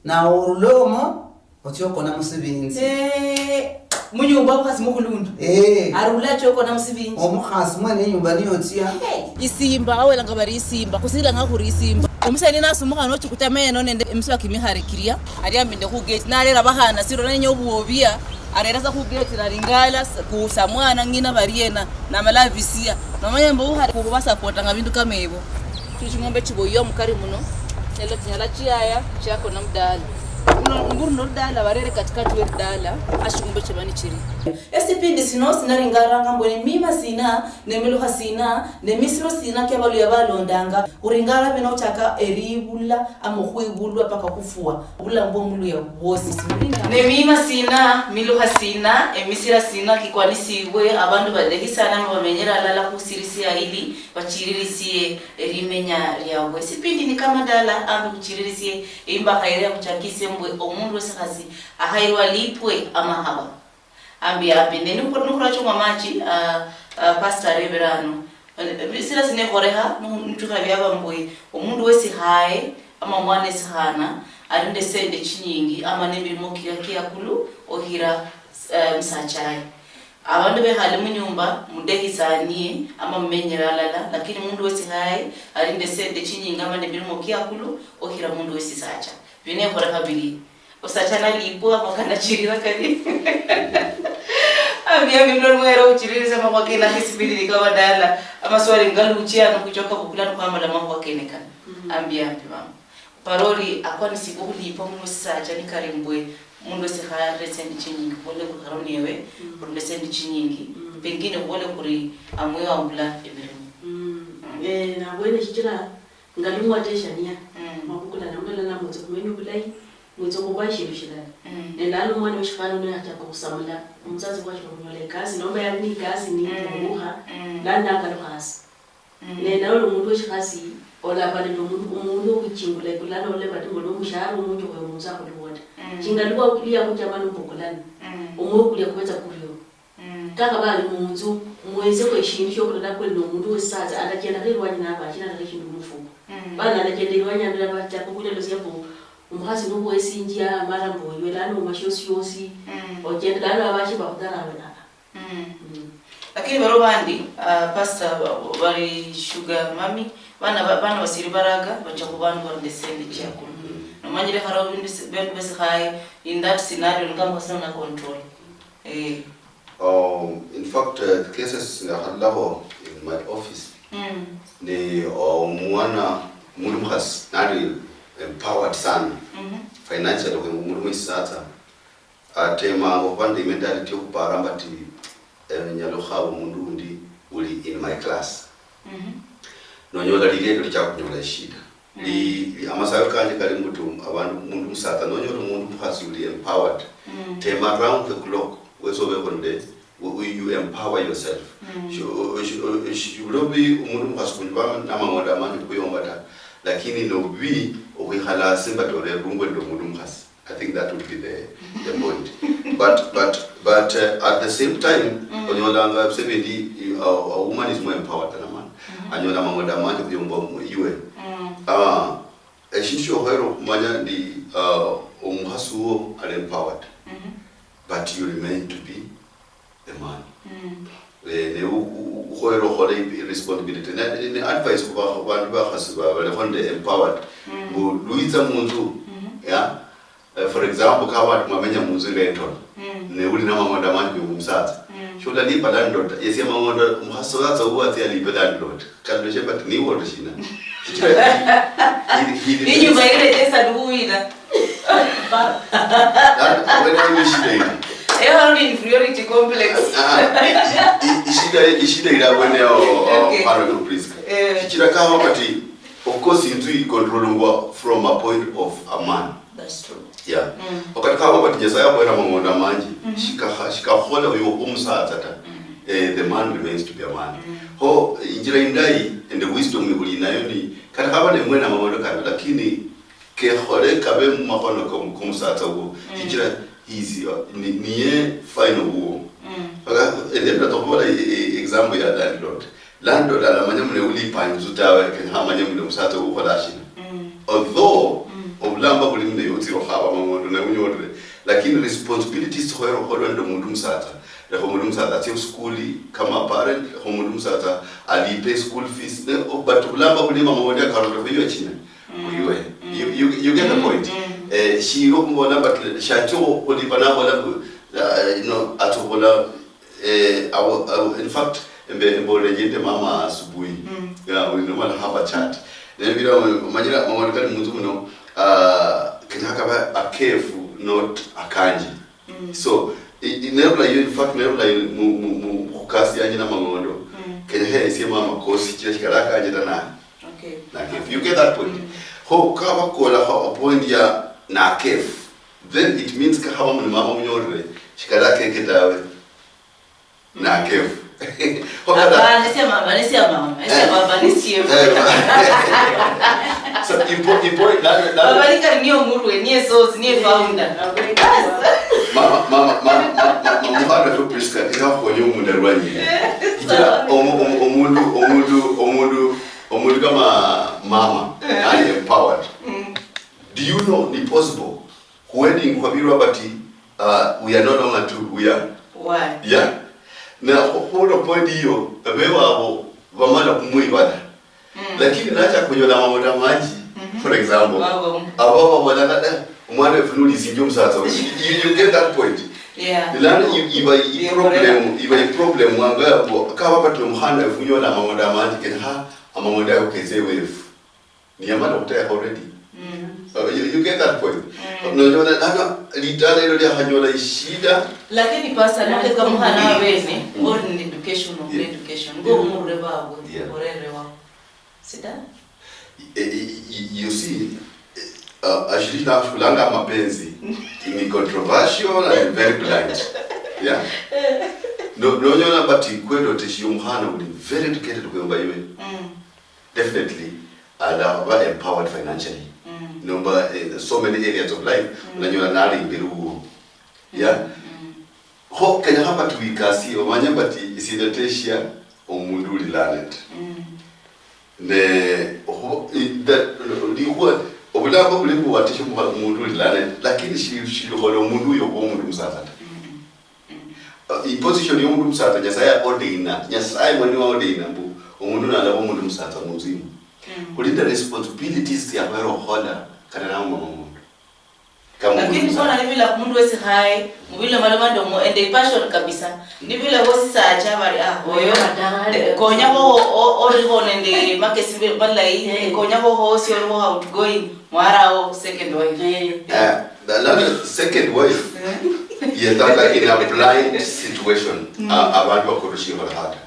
nawe orule omo, otsie okona musibinzi. Eh, munyumba omukhasi mukhulundu. Eh. Arula achokona musibinji. Omukhasi mwene inyumba niyo otsia. Hey. Isimba, awelanga bari isimba, khusilanga khuri isimba. Omusaani nasumukhana ochikuta meno nende emiswa kimikhare kiria, ari ambi nde khugeti, narera bakhana siro nenya obuobia, arera sa khugeti naringala, kusa mwana ng'ina bariena, namala abisia. Nomanya mbu ukhare khubasapotanga bindu kama ebo. Ching'ombe chiboywa mukari muno, nyala chinyala chiaya, chiakona mudala. Muno, mburu no ludala, barere katikati we ludala, ashing'ombe chiba nichiri. Esipindi sino sinaringaranga mbu nemima sina, nemilukha sina, nemisiro sina kia baluya balondanga, khuringara bino ochaka eribula ama okhwibulwa paka khufwa. Obulamu bwomuluya bwosi siburinga. Nemima sina, milukha sina, emisira sina kikwanisibwe, abandu badehi sana nibamenyera alala khusirisia ili bachiririsie erimenya liabwe. Esipindi ni kamadala, ambi khuchiririsie imbakha iria khuchakise mbwe omundu wesikhasi akhairwa lipwe amakhaba. Ambi, ambi, ne nukhura-, nukhurachomwa machi, ah, ah, pastor arebera ano. Sila sinekhorekha, nu-, nutukha biaba mbwe omundu wesikhaye, ama omwana esikhana, ali nende sende chinyingi, ama nemirimo kia, kiakulu, okhira, eh, musachaye. Abandu bekhale munyumba, mudekhisanie, ama mumenyere alala, lakini mundu wesikhaye, ali nende sende chinyingi, ama nemirimo kiakulu, okhira mundu wesisacha. Binekhorekha bili. Osacha nalipwa, amakana chirira kali. Ambi, ambi, mloli mwera uchiririze makhuwa kena kisibili ni kabadala. Amaswali ngaluchi ano kuchoka bukula ni kwamala makhuwa kene kana. Ambi, ambi, mama. Parori akwanisibwa okhulipwa muno sisacha nikali mbwe mundu wesi kharire tsisendi chinyingi, khubole khuri kharo newe, khurire tsisendi chinyingi, pengine khubole khuri amwe wabula emirimo. Eh, nabwene shichira ngali mwateshania, mwabukulana, mulala namwitsa khumenya obulayi, mwitsa okhuba eshindu shilala. Ne lano omwana weshikhana uno yachaka okhusamula, omutsatsi bwashili okhunyola ekasi, nomba yali ne ikasi niyibukha, lano nakalukha hasi. Ne nawe oli omundu weshikhasi, olaba nende omundu, omundu wokhuchingula ekulano olole bati mbona omushahara omunji okhoya omundu sakhuliwo ta. Shinga lwa okulia khuchama nomba okulana, omwoyo kulia kuvetsa kurio. Kakhaba ali munzu, mwetsekho eshindu shiokhulolakho oli nomundu wesisatsa, alachendakho erwanyi naba achinalakho eshindu mumufuko. Bana alachenda erwanyi ambira bachaka okhulalosia mbu omukhasi nokhuwesinjia, amala mbu iwe lano omashe osiosi, ochende lano abashi bakhudharawe, aa. Lakini baro bandi, ah, pastor, ba-, bari sugar mami, bana ba-, bana basiri baraga, bacha khubandu bari nde sende chiakulu. Nomanyire kharo bindu si-, bindu besikhaye, in that scenario, nga mwasina na control. Eh. Um, in fact, uh, the cases ndakhalolakho in my office. Ne, uh, omwana Omundu mukhasi nali empowered sana financially, khumundu musatsa atemanga okhuba nende mentality yokhupara mbu ati, eh, nyala okhukhaba omundu undi uli in my class. Nonyola lilelo licha khunyola eshida. Li- li- amasayo kanje kali mbu tu abandu, omundu musatsa nonyola omundu mukhasi uli empowered, tema round the clock wesi obekho nende, you empower yourself. Shi- shi- shi- Shilobi omundu mukhasi kunywa namang'ondo amanji khuyomba ta, lakini nobubi okhwikhala asi mbu ati orerungwe nende omundu mukhasi. I think that would be the, the point. But, but, but, uh, at the same time, onyolanga ebisendi, uh, a woman is more empowered than a man. Anyola amang'ondo amanji khuyomba iwe. Ah, eshindu shiokhwera okhumanya ndi, ah, omukhasi wo ali empowered, but you remain to be the man. Eh, ne u- u- ukhoyera okhola i- responsibility. Ne- ne advice khuba- khubandu bakhasi ba- balikho nende empowered, mbu lwitsa munzu, yeah, eh, for example, kaba ati mwamenya munzu rental, ne uli namang'ondo amanji khumusatsa, sholalipa landlord, yesi amang'ondo, omukhasi satsa uwo atsia alipe landlord. Kaloleshe, but niwe ori shina? Shichira he- he- he- he- Inyuma ile Yesu alikuwina. That- wene ni shida ile. Eh, how inferiority complex. Ah, i- i- i- ishida ishida ile wene o- o- Okay. Pano no Prisca. Eh. Shichira kama kati, of course, inzu icontrolungwa from a point of a man. That's true. Yeah. Wakati kaba bati Nyasaye akhwera amang'ondo amanji, shikakha- shikakhola uyo omusatsa ta. Eh, the man remains to be a man. Ho injira indayi and the wisdom ikhuli nayo ni kata khaba ne mwene amang'ondo kano, lakini kekhole kabe mumakhono ko- komusatsa wo. Injira easy, uh, ni- niye final wo. Aka- and then natokhola e- e- example ya landlord. Landlord alamanya mune ulipa inzu tawe, kenyekha amanye mune omusatsa ukhola shina. Although obulamba buli mune yotsire okhaba amang'ondo ne unyolire, lakini responsibilities tsikhoyera okholwa nende omundu musatsa. Lekha omundu musatsa atsie khusukuli kama parent, lekha omundu musatsa alipe school fees. Ne- but obulamba buli amang'ondo akarule khuywe china. Khuywe. You, you, you get the point? Eh, shiro kumbola but shacho khulipa nabola, uh, you know, atsobola Eh, awo- awo- in fact, embe- embolere nje nende mama asubuhi. Yeah, we normally have a chat. Nembira, omanyira amang'ondo kali munzu muno, ah, kenyakha kabe a cave, not a kanji. So i- i- nerula iyo, in fact, nerula iyo mu- mu- mu- khukasi yanje namang'ondo, kenyakha esie mama kosi chira shikali akanje ta naye. Okay. Na cave. You get that point? Kho kabakola kho a point ya na cave, then it means kakhaba muli mama munyolere shikali akeke tawe. Na kefu. Hapana, si ya mama, ni si ya mama, ni si ya baba, ni si ya. So ipo ipo na na baba ni kali niyo murwe, niye source, niye founder. Mama mama mama mama mama tu Prisca, ina khonyo mundu alwanye. Kila omu- omu- omundu omundu omundu omundu kama mama, eh, ali empowered. Do you know ni possible? Wedding khwabirwa bati, uh, we are no longer two, we are. Why? Yeah. Na khula point hiyo, abewabo bamala kumwibala. Lakini nacha kunyola mamoda manji, for example, abo babola kada, omwana wefu nulisinja omusatsa. You, you get that point? Yeah. Ilano i- iba i problem, iba i problem wanga yabo, kaba bati omukhana wefu nyola mamoda manji, kene ha, amamoda yako keze wefu. Niyamala okhutekha already. Uh, you, you get that point? Nonyola lano litala elo liakhanyola ishida. Lakini pastor, noleka mukhana wabene, ori nende education of education, ngo omurure babwe, orerewa. Sida? Eh, eh, eh, you see, eh, uh, ashiri nakhulanga amapenzi ni controversial and very blunt. Yeah. No, nonyola but kwelo teshi omukhana uli very educated kwemba iwe. Definitely alaba empowered financially. Nomba, eh, so many areas of life, unanyola nali imberi wuwo. Yeah. Kho kenyakha but wikasi omanye but isinateshia omundu uli learned. Ne okhu- i- that- likhuwa obulamba buli mbu wateshia omundu uli learned, lakini shi- shilikhola omundu uyo okhuba omundu musatsa ta. Uh, iposition yomundu musatsa Nyasaye aordaina, Nyasaye mwene waordaina mbu omundu nalaba omundu musatsa munzu imu. Khuli nende responsibilities tsiakhwere okhola kata nawe mama mundu. Lakini kona nibila mundu wesi haye, mubila maloma ndomo, and a passion kabisa. Nibila bosi sacha bari, ah, oyo, de- konyako o- o- oriho nende makesi be- malayi, konyako hosi oriho outgoing, mwarao second wife. Eh, the, the second wife, yetaka in a blind situation, a- abantu bakurushiho hata.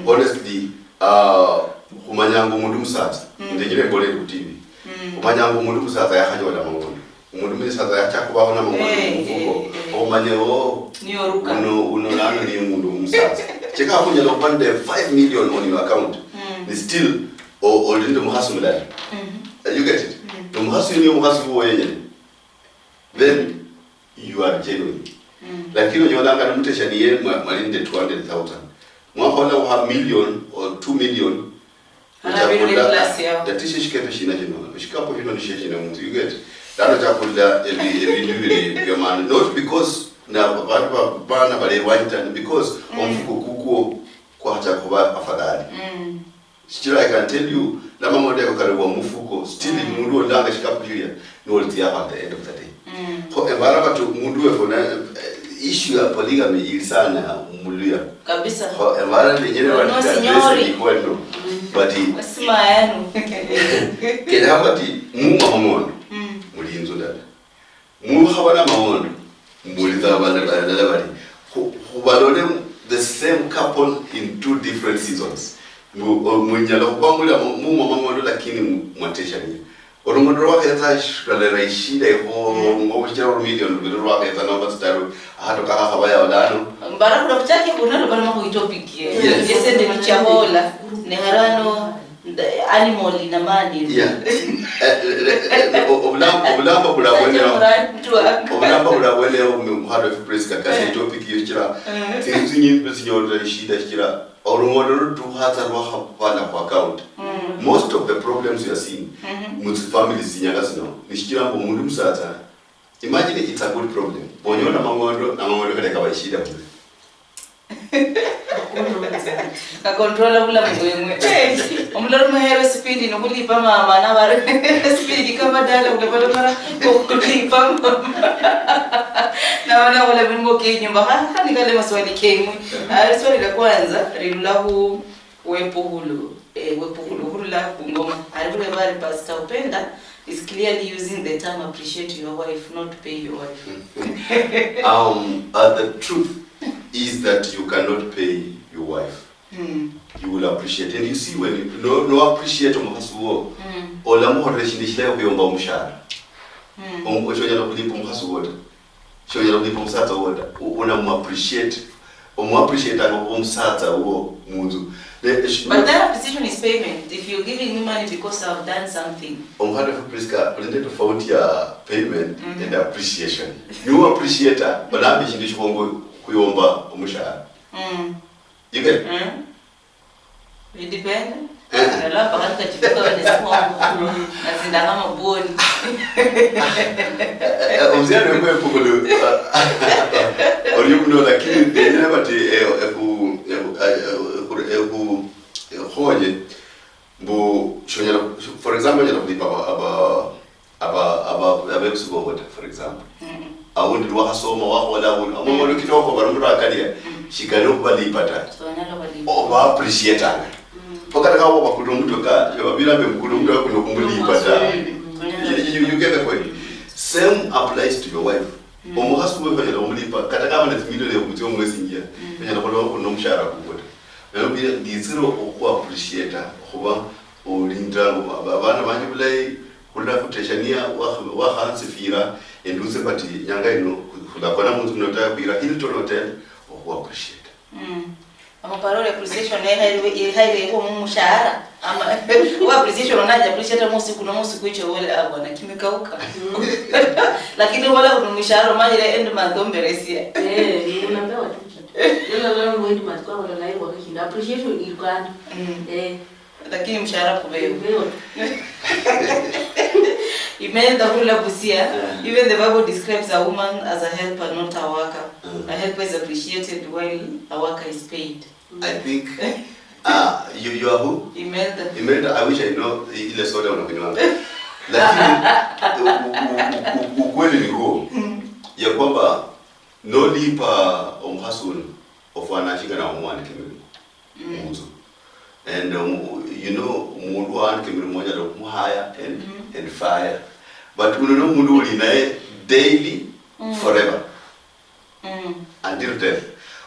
Honestly, uh, khumanyanga omundu musatsa, ndenyere mbole ku T V. Khumanyanga omundu musatsa yakhanyola mang'ondo. Omundu musatsa yacha khubaho na mang'ondo mumufuko. Omanye, oh, uno, uno lano ni omundu musatsa. Cheka khunyala khuba nende five million on your account. Ni still, o- oli nende omukhasi mulala. You get it? Nomukhasi uyo niye omukhasi wuwo yenyene. Then you are genuine. Lakini onyolanga ni mutesha niye mwa- mwali nende two hundred thousand. Mwakhola wa million or two million. Hana bili plus yao. That is shikepe shina shino. Shikapo shino ni shina munzu. You get? Lano chakula ebi- ebindu bili bya maana. Not because na bandu ba- bana bale wanyita, because omufuko kukwo kwacha kuba afadhali. Shichira, I can tell you, namang'ondo yako kali wa mufuko, still mundu olanga shikapu shilia, nolitsia at the end of the day. Kho, embara bati mundu wefuna, eh, issue ya polygamy ili sana muluya. Kabisa. Kho, embara nenyere bati address ni kwendo. Bati, wasima yanu. Kenya bati, mumwa mang'ondo, muli inzu ndala. Mukhaba namang'ondo, mbulitsa abana balala bali, khu- khubalole the same couple in two different seasons. Mbu- o- munyala khuba muli amo- mumwa mang'ondo lakini mu- mwateshania. Olung'ondo lwakhetsa sh- lwalera ishida ikho, ngobuchira olu million lubili lwakhetsa nomba tsitaru, ahato kakhakhaba yao lano. Mbara khula khuchake khuna lubana makhuitopic. Yes. Yesende nichahola, ne harano. The animal in a man, you know. Yeah. Eh, eh, eh, eh, o- obulamba obulamba bulabweneho. Obulamba bulabweneho mu muhanda wefu Prisca kasi topic yo chira. Tsinzu tsinyingi tsinyolera shida chira. Olung'ondo lutukhatsa lwakhabana kwa account. Most of the problems you are seeing mu tsi families tsinyanga zino ni shichira mbu omundu musatsa. Imagine, it's a good problem. Bonyola mang'ondo, na mang'ondo kale kaba ishida mwe. Akontrola bulamu bweng'we. Omulala omuheere esipindi nokhulipa mama, nabari esipindi kama dala, ulapata mara okhulipa mama. Naba nakhola emirimo kienyumba. Ha, ha, nikale maswali keng'we. Ah, liswali la kwanza lirula khu wepukhulu, eh, wepukhulu khurula khungoma. Ali khureba ari, Pastor Upenda is clearly using the term appreciate your wife, not pay your wife. Um, uh, the truth is that you cannot pay your wife. You will appreciate. And you see, when you no, no appreciate omukhasi wo, olamuholera eshindu eshilayi okhuyomba omushahara. Omu- shonyala khulipa omukhasi wo ta. Shonyala khulipa omusatsa wo ta. U- unamu appreciate. Omu appreciate anga khuba omusatsa wo munzu. Ne- esh- But that appreciation is payment. If you're giving me money because I've done something. Omukhana wefu Prisca, khuli nende tofauti ya payment and appreciation. Niwe appreciator, olamba eshindu shikhongo khuyomba omushahara. You get? It depend. Nalamba khali kachifuka wene sikhongo. Nazinda kama boni. Eh, omusiani wekwe epukhulu, eh, oli muno, lakini ndenyere bati, eh, ekhu- ekhu- eh, ekhu- ekhu- ekhonye mbu, shonyala, for example, onyala khulipa aba- aba- aba- aba- abebusi bobo ta, for example. Aundi lwakhasoma, wakhola aundi amang'ondo kitoko bali omundu akalia, shikali okhubalipa ta. Oba appreciatanga. Paka kata kaba bakula omutoka, babira mbe mukula omutoka kuno kumulipa ta. You, you, you get the point? Same applies to your wife. Omukhasi wewe onyala khumulipa kata kaba ne tsimilioni ekhutsia omwesi njia, onyala khuloba khuli nomushahara kukwo ta. Nalwo nditsire okhuappreciata okhuba olinda abana banje bulayi, khulira khuteshania, wakha- wakhansifira, endutse, but nyanga ino khulakona munzu muno tawe, khwira Hilton Hotel okhuappreciata. Amaparo ori appreciation ehairwe- ehairweho mumushahara, ama wa appreciation onaja appreciate musiku no musiku icho wole abona kimekauka. Lakini obola kuti mushahara omanyire end month omberesia. Eh, unapewa tu. Ndio leo mwezi matwa wala na hiyo wakati appreciation ilikuwa. Eh. Lakini mshahara kubeho. Kubeho. Imelda hula Busia, even the Bible describes a woman as a helper, not a worker. A helper is appreciated while a worker is paid. I think, uh, you, you are who? Imelda. Imelda, I wish I know i- ile soda unakunywanga. Lakini u- u- u- u- ukweli ni huo ya kwamba nolipa omukhasi uno ofwana shinga nawe omwanikhe milimo munzu. And um, you know, omundu waandika emirimo onyala okumuhaya and, and fire, but uno nomundu uli naye daily, forever, until death.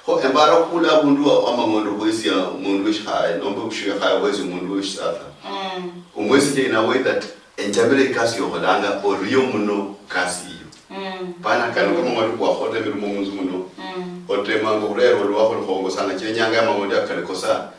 Kho embara okhula abundu wa- wamang'ondo khwesia omundu weshikhaya nomba obushikhaye khwesia omundu weshisatsa, omwesia in a way that enjamire ikasi yokholanga orio muno kasi iyo. Pana kano kama mwali khwakhola emirimo munzu muno, otemanga okhurerwa lwakho lukhongo sana, chenyanga amang'ondo akalikosa,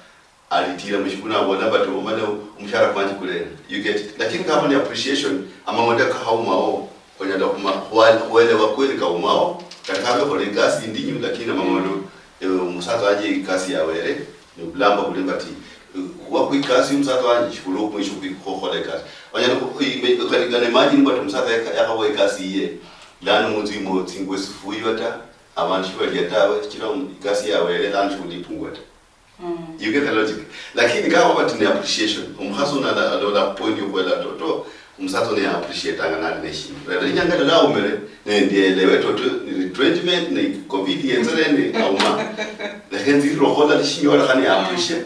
alitira mushikuna abola bati omala omushara kwanje kulera. You get it? Lakini kama ni appreciation, amang'ondo kakhaumawo, onyala khuma- khwa- khwelewa kweli kaumawo, kata kabe khola ikasi indinyu, lakini amang'ondo, eh, omusatsa wanje ikasi yawere, nobulamba buli mbati, eh, khuba kwikasi omusatsa wanje shikhuli okhumwisho khukhola ikasi. Onyala khu- ime- ukali- ukali imagine mbati omusatsa yaka- yakhawa ikasi yiye, lano munzu imo tsingwe sifuywa ta, abandu shibalia tawe, shichira omu- ikasi yawere lano shiulipungwa ta. You get the logic? Lakini kama but ni appreciation, omukhasi uno ala- alola point yokhwela toto, omusatsa uno ya appreciatanga nali neshindu. Lero inyanga lero aumire, ne ndielewe toto ni retrenchment, ni covid yenzere, ni auma. Lakini nziri rokhola lishinyola khani ya appreciate.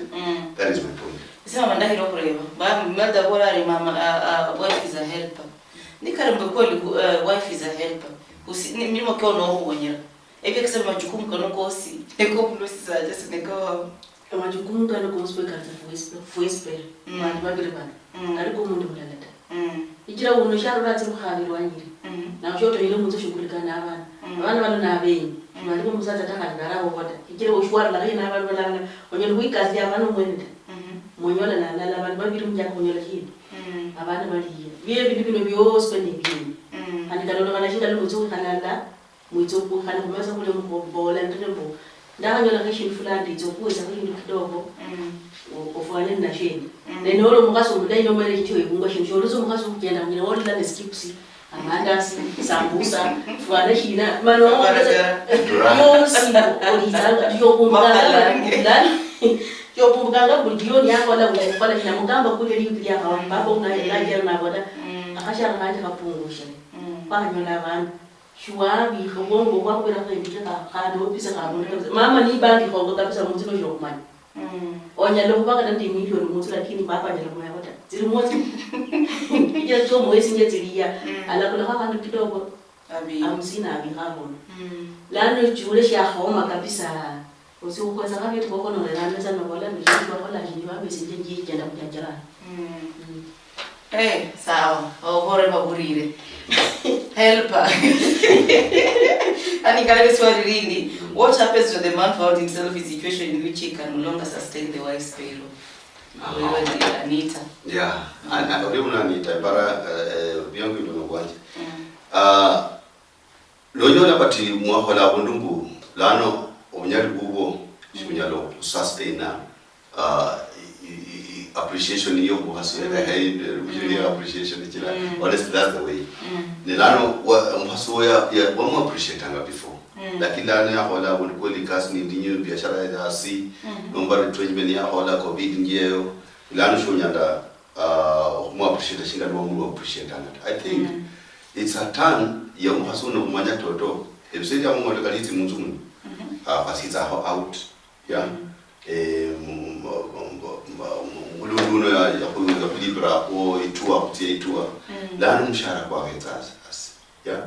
That is my point. Ese mama ndahira okhureba. Ba- mother bola ari mama, uh, uh, wife is a helper. Nikali mbu kweli, uh, wife is a helper. Usi- ni- milimo kyo nohuwonyera. Ebyo kisema majukumu kano kosi, niko mulusi saja siniko. Amajukumu kano kosi kwekatsa fwesi- fwesi pera. Bandu babiri bano. Kali komundu mulala ta. Ichira uno sharura atsi mukhabi lwanyiri. Nawe shotoyire munzu shughulika nabana. Abana bano nabenyu. Bali bo musatsa takhali narabobo ta. Ichira ushwarula khaye nabandu balala. Onyala khwikasia abana omwene ta. Monyola nalala abandu babiri muchaka khunyola shindu. Abana baliye. Bie bindu bino biosi bene byenyu. Khandi kalolokana shinga lomutsi khwikhalala. Mwitsa okhwikhala khumesa khulia mukhubola ndire mbu, ndakhanyolakho eshindu fulani, nditsa okhuwetsakho eshindu kidogo, o- ofwane ninashio eno. Ne noli omukhasi omulayi nomanyire eshindu shiwebungwa shino, sholi tsa omukhasi wokhujenda khunyala wolola ne chips, amandasi, sambusa, fwana shina, mana omukhasi yosi olitsanga, yokumbukanga buli jioni, yakhola buli khukhola shina, mukamba kulia liuti liakhawa, papa unaye najera nabola, akhashara khanje khapungushire, khwanyola abandu. Shiwabikha obwongo bwakhubirakho endikha khandi opisa khabundu kabisa. Mama nibandikhongo kabisa munzu no shokhumanya. Onyala khuba kata nende million munzu lakini papa anyala khumanyakho ta. Tsili munzu. Picha tsio muwesinje tsiliya. Alakulakho akhandu kidogo. Hamsini abikha abundu. Lano chule shakhoma kabisa. Osi ukhwesa khabeti khokho noleranga sa nobola mbu shindu bakhola shindu babesinje njie chenda khuchachira. Mm. Eh, sawa. Obore baburire. Helper. Ani kale swali lindi. What happens to the man found himself in situation in which he can no longer sustain the wife's payroll? Aha. Wewe ni Anita. Yeah. An- an- uli muna Anita, bara, eh, eh, byangu ndo nobwanje. Ah, nonyola bati mwakhola abundu mbu lano obunyali bubwo shibunyala okhusustaina, ah, i- i- i- appreciation yo mukhasi, ehe, bushiri appreciation chila, honestly, that's the way. Ne lano wa- omukhasi oyo ya- ya- wamu appreciatanga before. Lakini lano yakhola abundu kweli ikasi nindinyu, biashara yali asi, nomba retrenchment yakhola covid njeyo, lano shonyala, ah, okhumu appreciate shinga niwo omundu appreciatanga ta. I think it's a turn ya omukhasi uno khumanya toto. Ebisendi abo ng'ondo kali itsi munzu muno. Ah, khasitsakho out. Yeah. Eh, mu- mu- mu- mu- mu- mulundu uno ya- yakhu- yakhulipira khu itour, khutsia itour. Lano omushahara kwakhetsa asi, asi. Yeah.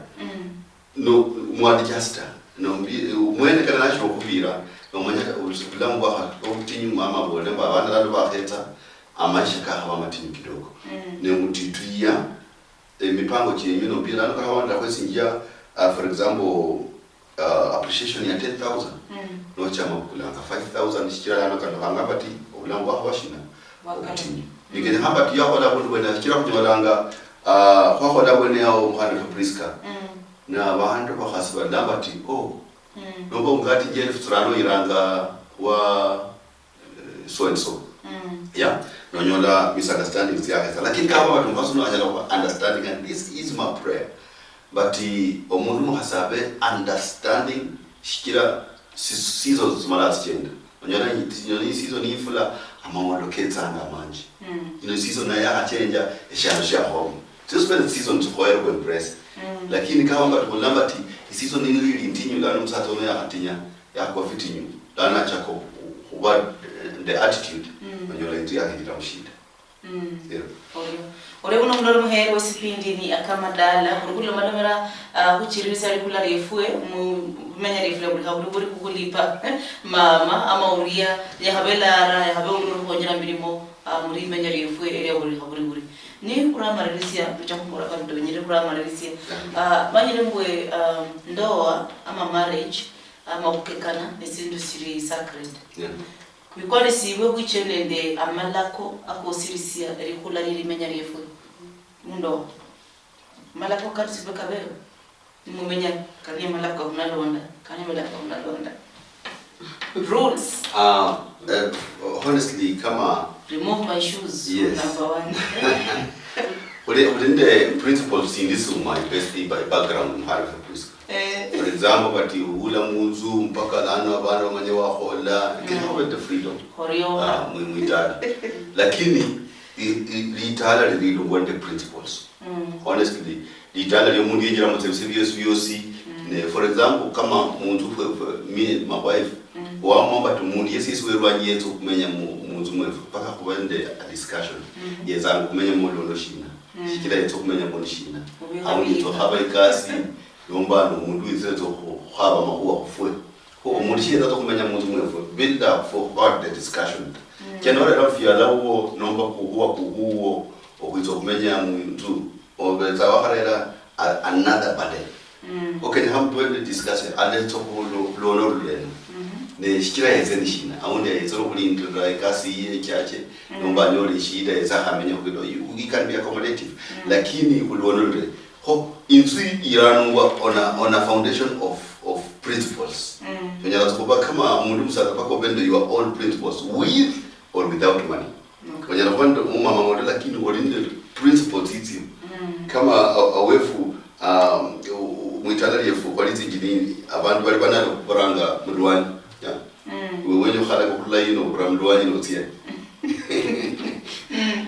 No, mwadjasta. No, mbi- mwene kana nashira okhubira, nomanya obulamu bwakha obutinyu mama abolere mbu abana lano bakhetsa, amaisha kakhaba matinyu kidogo. Ne mutituya emipango chienyu, nombi lano kakhaba ndakhwesinjia, ah, for example, ah, appreciation ya ten thousand, nochama bukulanga five thousand, shichira lano kalokhanga bati obulamu bwakhaba shina? Obutinyu. Nikenyekhana bati yakhola abundu bwene, shichira khunyolanga, ah, khwakhola bwene yao omukhana wefu Prisca. Na abandu bakhasi balala bati, oh, nomba ungati nje elfu tsirano iranga wa eh, so and so. Yeah, nonyola misunderstandings yakhetsa, lakini kaba bati omukhasi uno anyala khuba understanding and this is my prayer, but eh, omundu mukhasi abe understanding, shichira si- seasons tsimala tsichenda. Onyola nyi- nyola season yifula, amang'ondo ketsanga amanji. Ino season naye yakhachenja, eshialo shiakhoma. Those were the seasons khukhoyere khu embrace. Mm. Lakini kama mbati khulamba ati, "Iseason ino ili ndinyu, lano omusatsa uno yakhatinya, yakhuba fitinyu," lano achaka khu-, khuba, eh, the attitude, mm, onyola inzu yakhinjira mushida. Mm. Yeah. Orio. Orio uno muloli muhere wesipindi ni Akamadala. Khuli khulomalomera, ah, khuchiririsia likula liefwe mu limenya liefwe lia buli khabuli buli khukhulipa mama ama uria yakhabe lara, yakhabe uria uli khukhonyera milimo, ah, muri limenya liefwe elia buli khabuli buli. Ni khuramalirisia, tucha khumuraka ndonyere khuramalirisia. Yeah. Ah, manyire mbwe, ah, ndoa ama marriage, ama khukekana, ni sindu sili sacred. Yeah. Khwikwanisibwe khwichie nende amalako akosirisia elikhula lielimenya liefwe. Muno, malako kali sibe kabeho, nimumenya kali amalako kakhunalonda, kali amalako kakhunalonda. Rules. Uh, uh, honestly, kama remove my shoes, yes, number one. Khuli, khuli nende principles sindi suma, i best, i ba-, i background, mukhali fwe principle. Eh. For example, but uhula munzu mpaka lano abana bamanye wakhola, you can have the freedom. Orio. Ah, mwi-, mwitala. Lakini, i-, i-, litala lililungwa nende principles. Mm. Honestly, litala liomundu yenjiramo tsebise biosi biosi. Mm. Ne, for example, kama munzu fwe, fwe, me and my wife, mm, wamwamba tu mundu yesi yesi werwanyi yetsa okhumenya mu-, munzu mwefu, mpaka khuba nende a discussion. Mm. Yetsanga khumenya mu lono shina? Mm. Shichira yetsa okhumenya mu shina? Aundi yetsa okhaba ikasi, nomba nomundu witsa yetsa okhu-, okhukhaba amakhuwa khufwe. Kho omundu shiyetsa khumenya munzu mwefwe bila for about the discussion. Mm. Kenya orera mufyala wuwo nomba kukhuwa kukhuwo okhwitsa okhumenya munzu, obetsa wakharera a-, another burden. Mm. Kho kenyekha mutwende discuss, aletsa khulwo-, khulwona oluleno. Mhm. Ne shichira yetse ni shina? Aundi yetsere okhulindirira ekasi yiye echache, mm, nomba anyole eshida yetse akhamenye khwilo. You, we can be accommodative. Mm. Lakini khulwona oluleno, kho inzu iranungwa on a, on a foundation of, of principles. Mm. Onyala tsa khuba kama omundu musatsa mpaka obe nende your own principles with or without money. Okay. Onyala khuba nende omumama ng'orio lakini oli nende principles tsitsio. Mm. Kama a-, awefu, um, u-, u-, mwitala liefu khwali tsinjini abandu bali banalo khuburanga mulwanyi. Yeah. Mm. Iwe wenya okhalaka okhurula yino, obura mulwanyi notsia. Mm.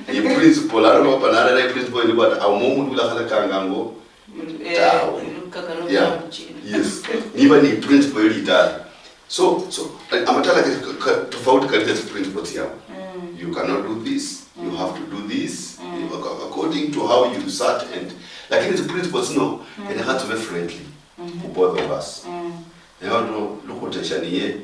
Ni principle, I don't know, but nalala principle ni bwati, auma omundu ulakhalakanga ngo, mm, eh, tawe. Kakano. Yeah. Yes. Niba ni principle yoli itala. So, so, eh, amatala ka, ka, tofauti kali tsa principles yao. Mm. You cannot do this, you, mm, have to do this, mm, you, ac-, according to how you sat and, lakini the principles no, mm, kenyekha tube friendly, mm-hmm, for both of us. Mm. Lero lu-, lukhutesha niye,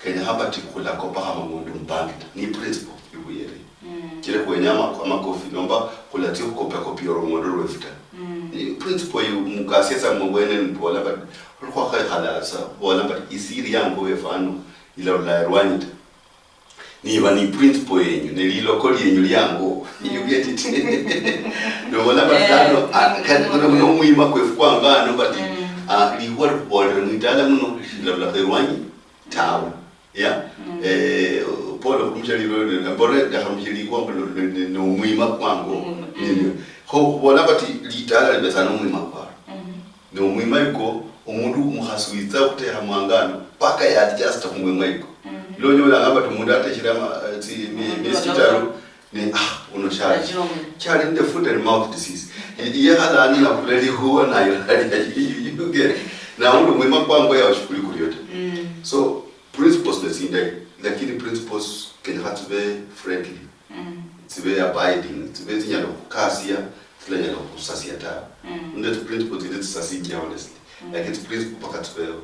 kenyekha bati khulakopa khama mundu mbangi ta. Ni principle ibuyeri. Mm. Chile khwenya ama-, amakofi, nomba khulatsia khukopia kopia olung'ondo lwefu ta. Mm. Ni principle yu mukasia sa mubwene nibola, but khuli khwakhekhala sa, bola, but isiri yangu wefu ano, ilarula erwanyi ta. Niba ni principle yenyu, ne liloko lienyu liango, you get it? Nobola bati, eh, lano, ah, mm, kati kuno, kuno omwima kwefu kwamba ano, but, mm, ah, likhuwa likhubolere mwitala muno, shilabula khwerwanyi tawe. Yeah? Mm. Eh, Paul khurumishia lilo, mbore, ndakharumishia likhuwa mbu no, no, no, nomwima kwango, mm, nilio. Kho, khubola bati, litala libetsa nomwima kwalo. Mm. Ne omwima yuko, omundu omukhasi witsa okhutekha mwangano, paka ya adjust khumwima yuko. Mhm. Lonyolanga bati omundu ateshire ama-, eh, tsi-, mi-, mhm, miesi chitaru, ne, ah, uno shali. Achonge. Chali nende foot and mouth disease. Ye-, yekhala ani nakula likhuwa nayo, you, you get. Na uno mwima kwangu ya oshukuli kurio ta. Mm. So, principles ne tsindayi, lakini principles kenyekha tsibe friendly. Mm. Tsibe abiding, tsibe tsinyala khukasia, tsilanyala khusasia tawe. Mm. Nende tsi principles tsindi tsisasinjia, honestly. Mm. Lakini tsi principles mpaka tsibeho.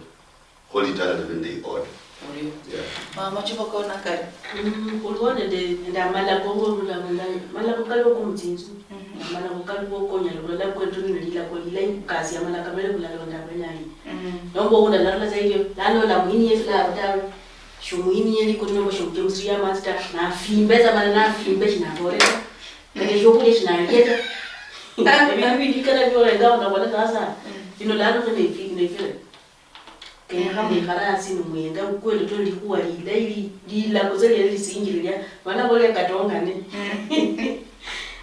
Kho litala libe nende order. Orio. Yeah. Ma-, machupa kona kali. Mm, khuliwo nende, nende amalako ngorula mumanya. Malako kaliwo komutsinzu. Mm. Amalako kaliwo konyala khulola kwetu nililako lilayi khukasia amalako mele khulalonda abwenayo. Mm. Nomba oundi alarula sa irio, nalola muhini yefu laro tawe. Shomuhini yeli koti nomba shomuchemusiria amatsi ta, nafimbe sa mana nafimbe shinabolera. Kata eshiokhulia shinalia ta. Ebindu bindi kata biolenga unabola sasa, bino lano khene efi-, nefire. Kenyekha mwikhale hasi nimuyenda kweli to likhuwa lilayi li-, lilako tsa liali lisinjililya, mana bolia katongane.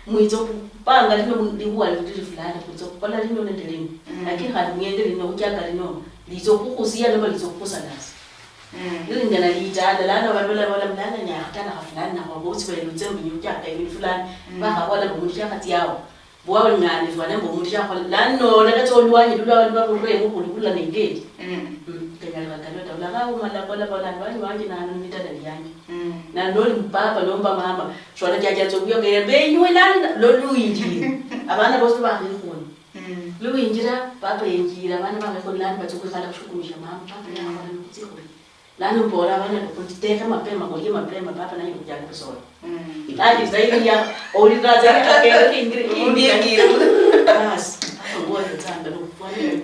Mwitsa okhupanga lino mu-, likhuwa lili fulani, khwitsa okhukhola lino nende lino. Mm. Lakini khandi muyende lino, khuchaka lino, litsa okhukhusia nomba litsa okhukhusalasa. Mm. Nilingana litala, lano abandu balabola mbu lano nyakhatana khafulani, nabo bosi belutse mbu nyochaka ebindu fulani. Mm. Bakhabola mbu mundu shakhatsiawo. Bwawuling'anifwa nemba omundu shakhola, lano nolekha tsa olwanyi lulwa bali babururemo khulibula nengeli. Mm. Mm, kenyalekha kario ta. Olakha umala kola bola, "Alwanyi wanje nano nitala lianje." Mm. Na noli mupapa nomba mama, sholachacha tsa obuyoka, "Benywe lano lolwinjire." Abana bosi bakhekhona. Mm. Lwinjira, papa yenjira, abana bakhekhona lano batsa khwikhala khushukumisha mama, papa yakhola nokutsikhona. Lano mbola abana bako nti, "Tekha mapema, mulie mapema, papa naye khuchaka khusola." Mm. Lano zaidi ya, olira zaidi ya kero kingire, kingire. Basi, papa ngoyo tsanga no kufanya.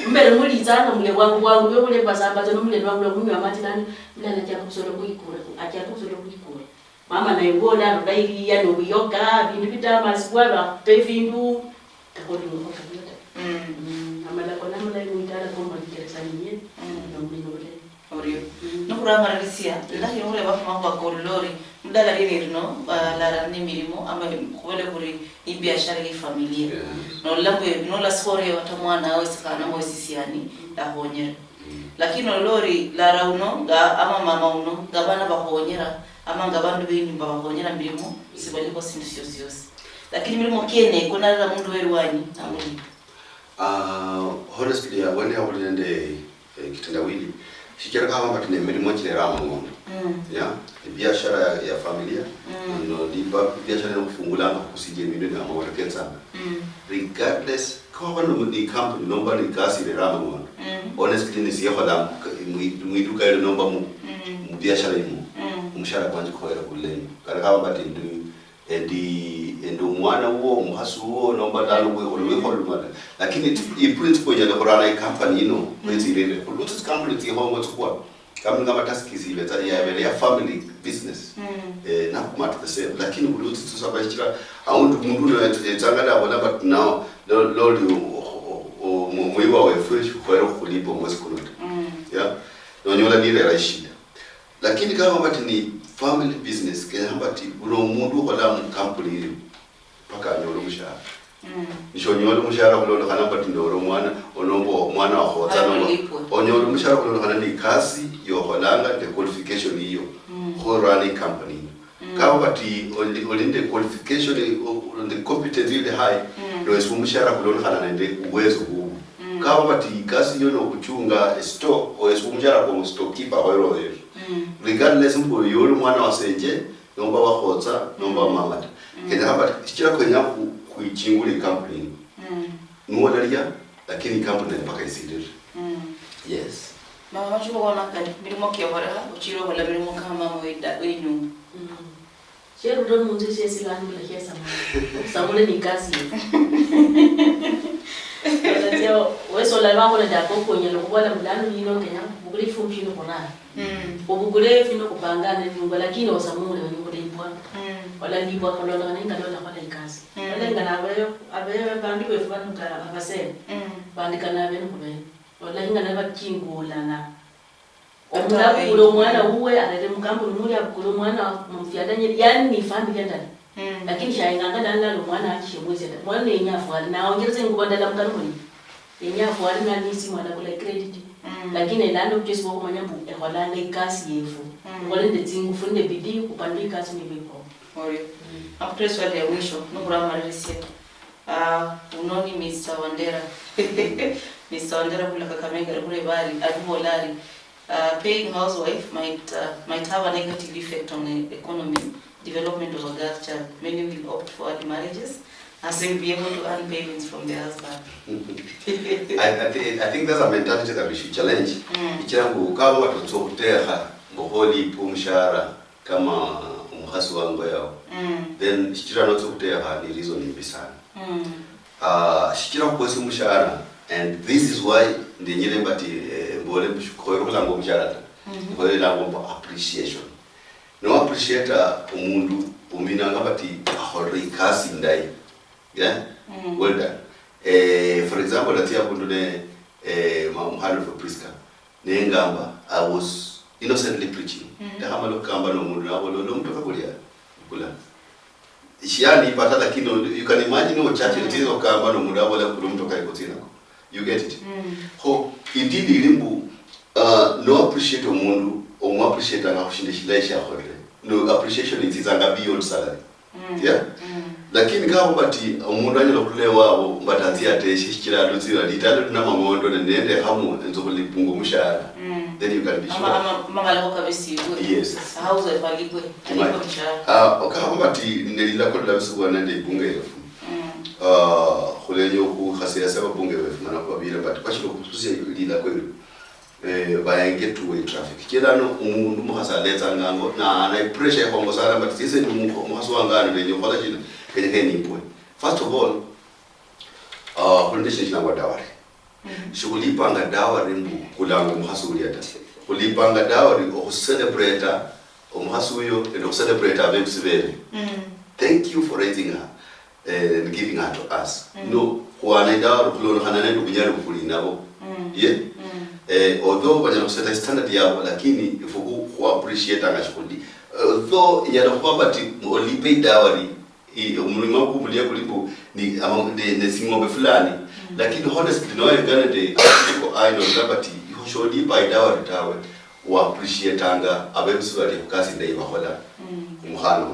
Mbele muli tsanga mule wangu wangu, yo mule basamba tano mule wangu wangu mwa mati lano, mule anachaka kusola kuikura, achaka kusola kuikura. Mama naye ngwola arula iriya nobuyoka, bindu bitamasibwa, bakhupa efindu, takholi ngokho kabisa ta. Mm. Mm, amalako namalayi mwitala komwalikeresa niye, mm, nomulimo bulayi. Orio. Mm. Nokhuramarisia, ndakhira khureba khumakhuwa kolulori, mudala liene lino, ah, lara nemirimo, ama khubole khuri ibiashara ye familia. Yeah. Nolola mbu, nola sikhoreba ta mwana awe sikhana mwe sisiani, mm, ndakhonyere. Mm. Lakini olola ori lara uno, nga ama mama uno, nga bana bakhonyera, ama nga bandu benyumba bakhonyera mirimo, sibalikho sindu siosi siosi. Lakini mirimo kiene eko narera mundu welwanyi, namulipa. Ah, honestly, abwene akhuli nende, eh, kitendawili. Shichira kaba bati ne mirimo chirera amang'ondo. Mm. Yeah, ibiashara ya, ya familia, mm, no, ni ba-, biashara ya kufungula ama kukusinjia ebindu ni amang'ondo ketsanga. Mm. Regardless, kaba no, ni company nomba ni kasi irera amang'ondo. Mm. Honestly, nisiekhola mu, mu, mwiduka ilo nomba mu, mm, mu biashara imo. Mm. Omushahara kwanje kuhoyera khulula ino. Kata kaba bati ndi, ndi, ndi omwana wuwo, omukhasi wuwo, nomba lano, mm, wikhola lumala. Lakini i principle inyala khurana ikampani ino, mm, kwetsirire. Khulutsi tsikampani tsikhongo tsikwa. Kamwe nga mataskis ibetsa yabere ya family business. Mm. Eh, nakumatu the same. Lakini buli utsitsa saba shichira aundi mundu uno yet-, yetsanga nabona, but now, lo-, loli o-, o-, o-, mu-, muyiwa wefwe shikhukhwere khukhulipa omwesi kuno ta. Mm. Yeah. Nonyola nirera ishida. Lakini kama bati ni family business, kenya bati buli omundu ukhola mu company iri, paka anyole omushahara. Mm. Nishonyola omushahara khulondokhana mbu ati ndora omwana, onomba omwana wakhotsa, nomba onyola omushahara khulondokhana ni ikasi yokholanga nende qualification yiyo, mm, khurana icompany yino. Mm. Kaba bati oli, oli nende qualification, o-, nende competence ili high, mm, noeswa omushahara khulondokhana nende uwezo bubwo. Mm. Kaba bati ikasi yiyo nokuchunga store, oeswa omushahara kwa storekeeper, khoyera oyo. Mm. Regardless mbu oyo oli omwana wa senje, nomba wakhotsa, nomba, mm, wamama ta. Mm. Kenya haba, shichira kwenya khu-, khwichingula ikampuni yino. Mm. Nuwo olalia, lakini ikampuni nayo mpaka isilire. Mm. Yes. Mama, machuko kona kali, mirimo kiakhorekha, uchire okhola mirimo kama mama weda, wenyumba. Mm. Sherura munzu esie silangula shia Samule. Samule ni kasi yefu. Wesi olaba khona dako konyala khubola mbu lano lino kenya khubukule ifumbi shino khurara. Mm. Obukule fino khupangane nyumba, lakini osamule onyumba ibwa. Mm. Olalibwa khulondokhana ninga lolakhola ikasi. Mm. Olenga nabe, abe bandu befu bano nga abasee. Mm. Bandikana abene khubene. Olahingana bachingulana. Omundu abukule omwana wuwe, arere mukampuni muli abukule omwana mufyadanye, yani ni family ndala. Mm. Lakini shainganga lano lano omwana achishe mwezi ndala. Mwana yenya afwale, naongeresa ingubo ndala mukari muli. Yenya afwale nali nisimu anakula credit. Mm. Lakini elano obuchesi bwokhumanya mbu ekholanga ikasi yefu. Mm. Ekhole nende tsingufu nende bidii, khupande ikasi nibo ikhomo. Orio. Mm. Akhutire eswali ya mwisho, nokhuramalirisia. Ah, uno ni Mister Wandera. Mister Wandera khula Kakamega, ali khureba ari, ali khubola ari, ah, paying housewife might, ah, might have a negative effect on the economy, development of a girl child. Many will opt for early marriages as they will be able to earn payments from their husband. I, I, thi-, I think that's a mentality that we should challenge. Mm. Ichira mbu kaba watutsa okhutekha mbu kholipa omushahara kama omukhasi wa ngo yao, mm, then shichira notsia okhutekha ni reason imbi sana. Mm. Ah, shichira okhukhwesia omushahara, and this is why ndenyere mbati, eh, mbole mbu shikhoyere okhulanga omushahara ta. Mm. Shikhoyere ilangwa mbu appreciation. No appreciate omundu ominanga bati akholere ikasi indayi. Yeah? Mm. Well done. Eh, for example, natsia abundu ne, eh, ma-, mukhana wefu Prisca. Nengamba, I was innocently preaching. Mm. Ndakhamala okhukamba nomundu nabola, "Olo omutoka kulia, bukula." Shiani ipata, lakini you can imagine, ochachire, mm, tire okhukamba nomundu abola, "Bukula omutoka iko tsinako." You get it? Mm. Kho, ididi ili mbu, uh, no appreciate omundu, omu appreciate anga khushinda shilayi shiakholire. No appreciation itsitsanga beyond salary. Mm. Yeah? Mm. Lakini kaba bati omundu anyala khurula ewabo, but atsi ateshe, shichira alutsira litala lina mang'ondo, ne nende hamu, enzo khulipunga omushahara. Mm. Then you can be sure. Ama, ama, ama malako kabisibwe. Yes. A housewife alipwe. Alipwe omushahara. Ah, okaba bati nelilako lilabisibwa nende ibunge yefu. Mm. Ah, khulenya okhukhasiasia ababunge befu mana khubabira, but bashira okhususia lilako elo. Eh, baenge two-way traffic. Kila ano omundu mukhasi aletsanga ango, na, na pressure ekhongo sana, but sise ndi mukho-, mukhasi wange ano, nenya okhola shina, kenya khe nipwe. First of all, uh, khuli nde shindu shilangwa dowry. Mhm. Shikhulipanga dowry mbu kulanga omukhasi ulia ta. Khulipanga dowry okhucelebrate omukhasi uyo nende okhucelebrate abebusi bene. Mm. Thank you for raising her, eh, and giving her to us. Mm. No, khwana idawari khulondokhana nende obunyali bukhuli nabo. Mm. Ye? Mm. Eh, although banyala khuseta standard yabo, lakini ifwe khu, khu appreciate anga shikhuli. Although inyala khuba bati olipe idawari, i, omulimo kubulia kuli mbu ni, ama, ne, ne sing'ombe fulani. Mm. Lakini honestly, noenga nende ayo, nonga bati, iho sholipa idawari tawe, wa appreciate anga abebusi bali khukasi ndayi bakhola. Mm. Omukhana.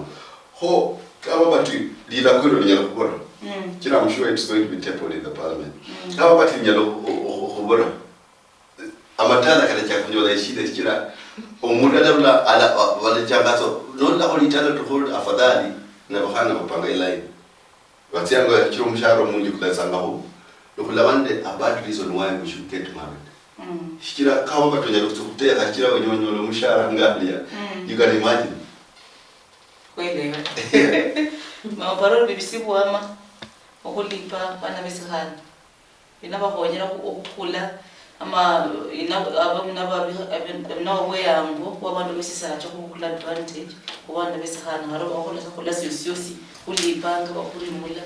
Kho, kaba bati, lilako elo linyala khubura. Mm. Kila I'm sure it's going to be tabled in the parliament. Mm. Kaba bati linyala khu-, khu-, khu-, khubura. Amatala kalachaka khunyola eshida shichira omundu alarula ala-, wa-, walachanga so, nololakho litala tukhulu afadhali, nabakhana bapanga iline. Batsianga shichira omushahara omunji kulatsangakho, nikhulaba nende a bad reason why we should get married. Mm. Shichira kaba bati onyala khutsia khutekha shichira wenya onyola omushahara ngalia. Mm. You can imagine. Kwelewa. Mama Parol, bibisibwama okhulipa bana besikhana. Binabakhonyera khu-, okhukhula, ama ina-, aba-, naba-, abe-, naba bweyango bwa bandu besisacha khubukula advantage khu bana besikhana, haro bakhola sa khula siosi siosi, khulipanga, bakhurimula.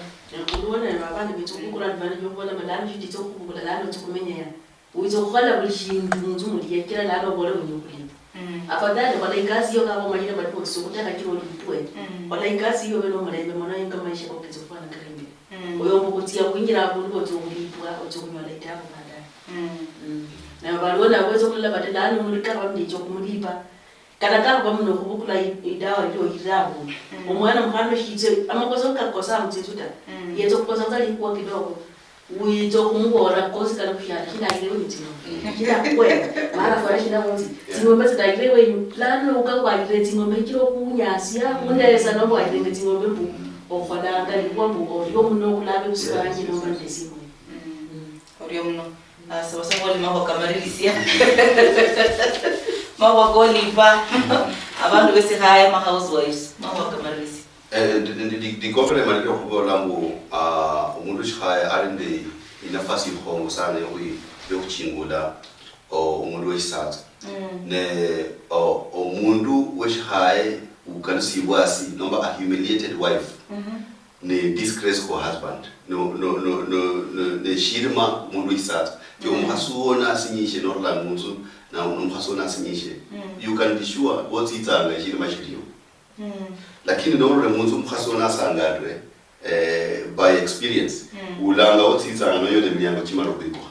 Khulwona abo abana betsa khubukula advantage, okhubola mbu lano shititsa okhubukula, lano otsa khumenya ya. Witsa okhukhola buli shindu munzu mulia, kila lano obole wenya okhulipwa. Mm. Afadhali khola ikasi yo, kaba omanyire bali bosi okhutekha kila olipwe. Mm. Khola ikasi yo, obe nomulembe, mana inga maisha kako ketsa okhufwana kali imberi. Mm. Oyo mbu khutsia khwinjira abundu botsa okhulipwa, otsa okhunyola itabu baadaye. Mm. Mm. Naye baliwo nabo betsa okhulola bati, lano omulikaba ndicha okhumulipa. Kata kakhuba muno okhubukula i-, idawa lio oyirire abundu. Mm. Omwana mukhana shitse, amakosa kakosa mutsinzu ta. Mm. Yetsa okhukosa busa likhuwa kidogo. Witsa okhumubola kosi kali khushialo, shindayirewe ni tsing'ombe. Mm. Shindakhubwera. Mara fwana shindakhunzi. Yeah. Tsing'ombe tsindayirewe yu. Lano uka khwayirire tsing'ombe, shichira okhunyasia, mm, khundesa nomba wayirenge tsing'ombe mbu, mm, okholanga likhuwa mbu, orio muno okhulaba ebusi wanje nomba nende esimu. Mm. Mm. Orio muno. Ah, saba saba oli makhuwa kamalilisia. Makhuwa kolipa. Abandu besikhaya, ma housewives. Makhuwa kamalilisia. Eh, ndi, ndi, ndi, ndi, ndikofere malire okhubola mbu, ah, omundu shikhaya ali nende inafasi ikhongo sana yokhu-, yokhuchingula, o-, omundu weshisatsa. Mm. Ne, o-, omundu weshikhaye ukalusibwa asi, nomba a humiliated wife. Mhm. Ne disgrace kwa husband. No, no, no, no, no, ne shirima omundu weshisatsa. Ti, mm, omukhasi uwo nasinyishe norula munzu, na, nomukhasi uwo nasinyishe. Mm. You can be sure wotsitsanga eshirima shilio. Mm. Lakini norule munzu omukhasi uwo nasangalire, eh, by experience, mm, ulanga otsitsanga nonyola emiliango chimala okhwikukha.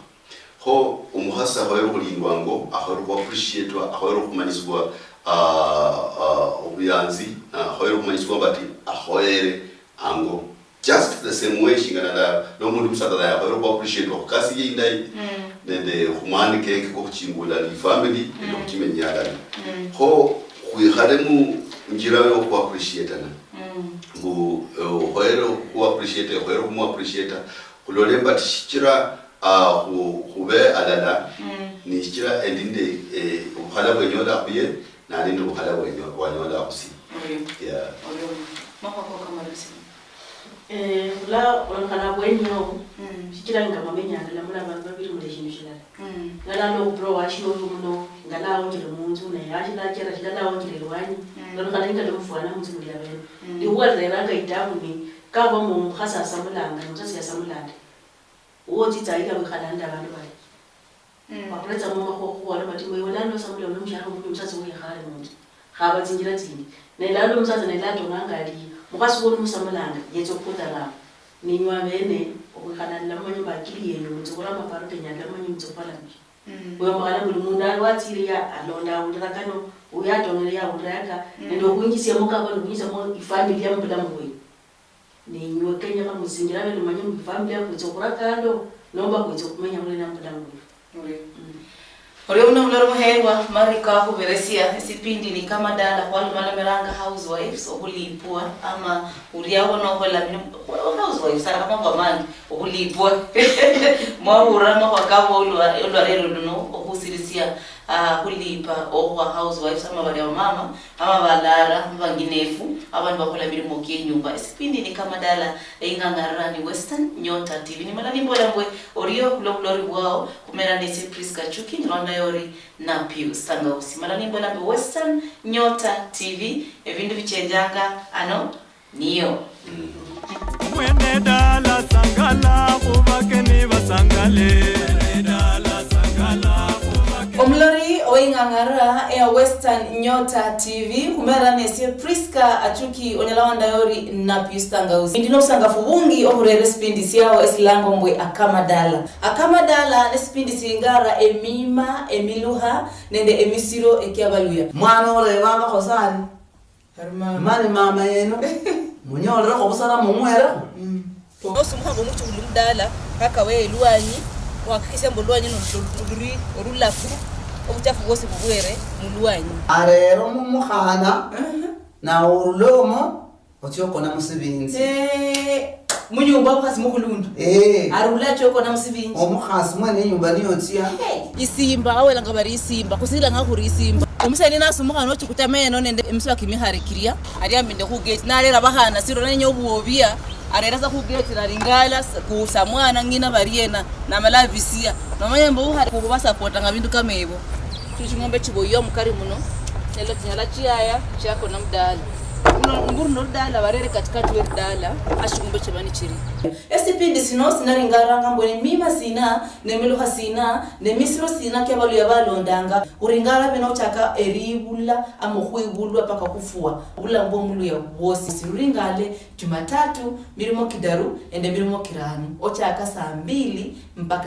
Kho omukhasi akhoyere okhulindwa ango, akhoyere okhwappreciatwa, akhoyere okhumanyisibwa, ah, ah, obuyanzi, ah, akhoyere okhumanyisibwa mbu ati akhoyere ango. Just the same way shingana na, nomundu musatsa naye akhoyere okhwappreciatwa khukasi ye indayi, mm, nende khumani keke kokhuchingula ni family, nende, mm, okhuchimenya halala. Mm. Kho khwikhale munjira yokhwappreciatana. Mm. Mbu, eh, okhoyere okhuappreciate, okhoyere okhumuappreciate, khulole mbu ati shichira, ah, khu-, khube alala, mm, ni shichira endi nde, eh, obukhala bwenyola khuye, nali nde obukhala bwenyo-, bwanyola khusi. Orio. Yeah. Orio. Makhuwa koko kamalilisia. Eh, khula olondokhana bwene obo, mm, shichira nga mwamenya alala muli abandu babiri muli eshindu shilala. Mm. Nga lano okhupira owashio oyo muno, nga lawonjere munzu, naye ashila achera shilala awonjere elwanyi, mm, lano khali nga lomufwana munzu muli abene. Mm. Likhuwa lireranga itabu ni kaba mu-, omukhasi asamulanga, omusatsa yasamulanga. Uwo otsitsa ayila wikhala nende abandu bali. Mm. Bakhuretsamo amakhuwa khukhubola bati, "Mwe, iwe lano osamule, uno omushara omubi, omusatsa uwo yekhale munzu." Khaba tsinjira tsindi. Ne lano omusatsa ne latong'anga ali, mukhasi uwo nimusamulanga, yetsa okhukhudarama. Ninywe abene, okhwikhala alala mumanye mbu akili yenyu, mwitsa okhura amaparo kenyu alala mumanye mwitsa okhukhola biki. Wembakhana buli mundu ali watsile ya alonda awulira kano, uyu atong'ere yawulira yaka, nende okhwinjisiamo kaka, nokhwinjisiamo ifamily ya mubulamu bwenyu. Ninywe kenyekha musinjire abene mumanye mbu ifamily yakwitsa okhura kando, nomba kwitsa okhumenya khuli na mubulamu bwefu. Orio muno mulori muhengwa, mari kakhuberesia, esipindi ni kamadala, khwalomalomeranga housewives okhulipwa, ama uria ono okhola milimo, housewives, ara kamakhuwa mangi, okhulipwa. Mwahura amakhuwa kabo olwa, olwa rero luno, okhusirisia, ah, khulipa okhwa housewives, ama bali abamama, ama balara, ama banginefu, abandu bakhola milimo kienyumba. Esipindi ni kamadala, eing'ang'arira ni Western Nyota T V. Nimala nimbola mbwe, orio khulwa bulori bwao, khumera nesi Prisca Achuki, nilonda yori, na Pius Tangausi. Mala nimbola mbu Western Nyota T V, ebindu bichenjanga ano niyo. Mwene dala sangala, khubakeni basangale. Mwene dala sangala, khubakeni. Omulori oweng'ang'ara eya Western Nyota T V, khumera nesie Prisca Achuki, onyala wandayori na Pius Tangausi. Ndi nobusangafu bungi okhurera esipindi siao esilango mbwe Akamadala. Akamadala nesipindi singara emima, emiluha, nende emisiro ekiabaluya. Mwana orebangakho sani. Mani mama yeno. Munyolerekho busara mumwerekho. Nosumukhanga omuchukhulu mudala, paka we elwanyi, ohakikishe mbu olwanyi no-, no-, luri orulafu, obuchafu bwosi bubwere mulwanyi. Arero mumukhana, nawe orule omo, otsia okona musibinzi. Eh, munyumba omukhasi mukhulundu. Eh. Arula achia okona musibinzi. Omukhasi mwene inyumba niyo otsia. Hey. Isimba, awelanga bari isimba. Khusilanga khuri isimba. Omusaani nasumukhana ochikuta meno nende emiswa kimikhare kiria. Ari ambi nde khugeti. Narera bakhana siro nenya obuobia. Arera sa khugeti naringala sa-, kusa mwana ng'ina bariena. Namala abisia. Nomanya mbu ukhare khubasapotanga bindu kama ebio. Ching'ombe chiboywa mukari muno, nyala chinyala chiaya, chiakona mudala. Muno, mburu no ludala, barere katikati we ludala, ashing'ombe chiba nichiri. Esipindi sino sinaringaranga mbu nemima sina, nemilukha sina, nemisiro sina kia baluya balondanga, khuringara bino ochaka eribula, ama okhwibulwa paka khufwa. Obulamu bwo muluya bwosi. Siruringale Jumatatu, mirimo kidaru, nende mirimo kirano. Ochaka saa mbili mpaka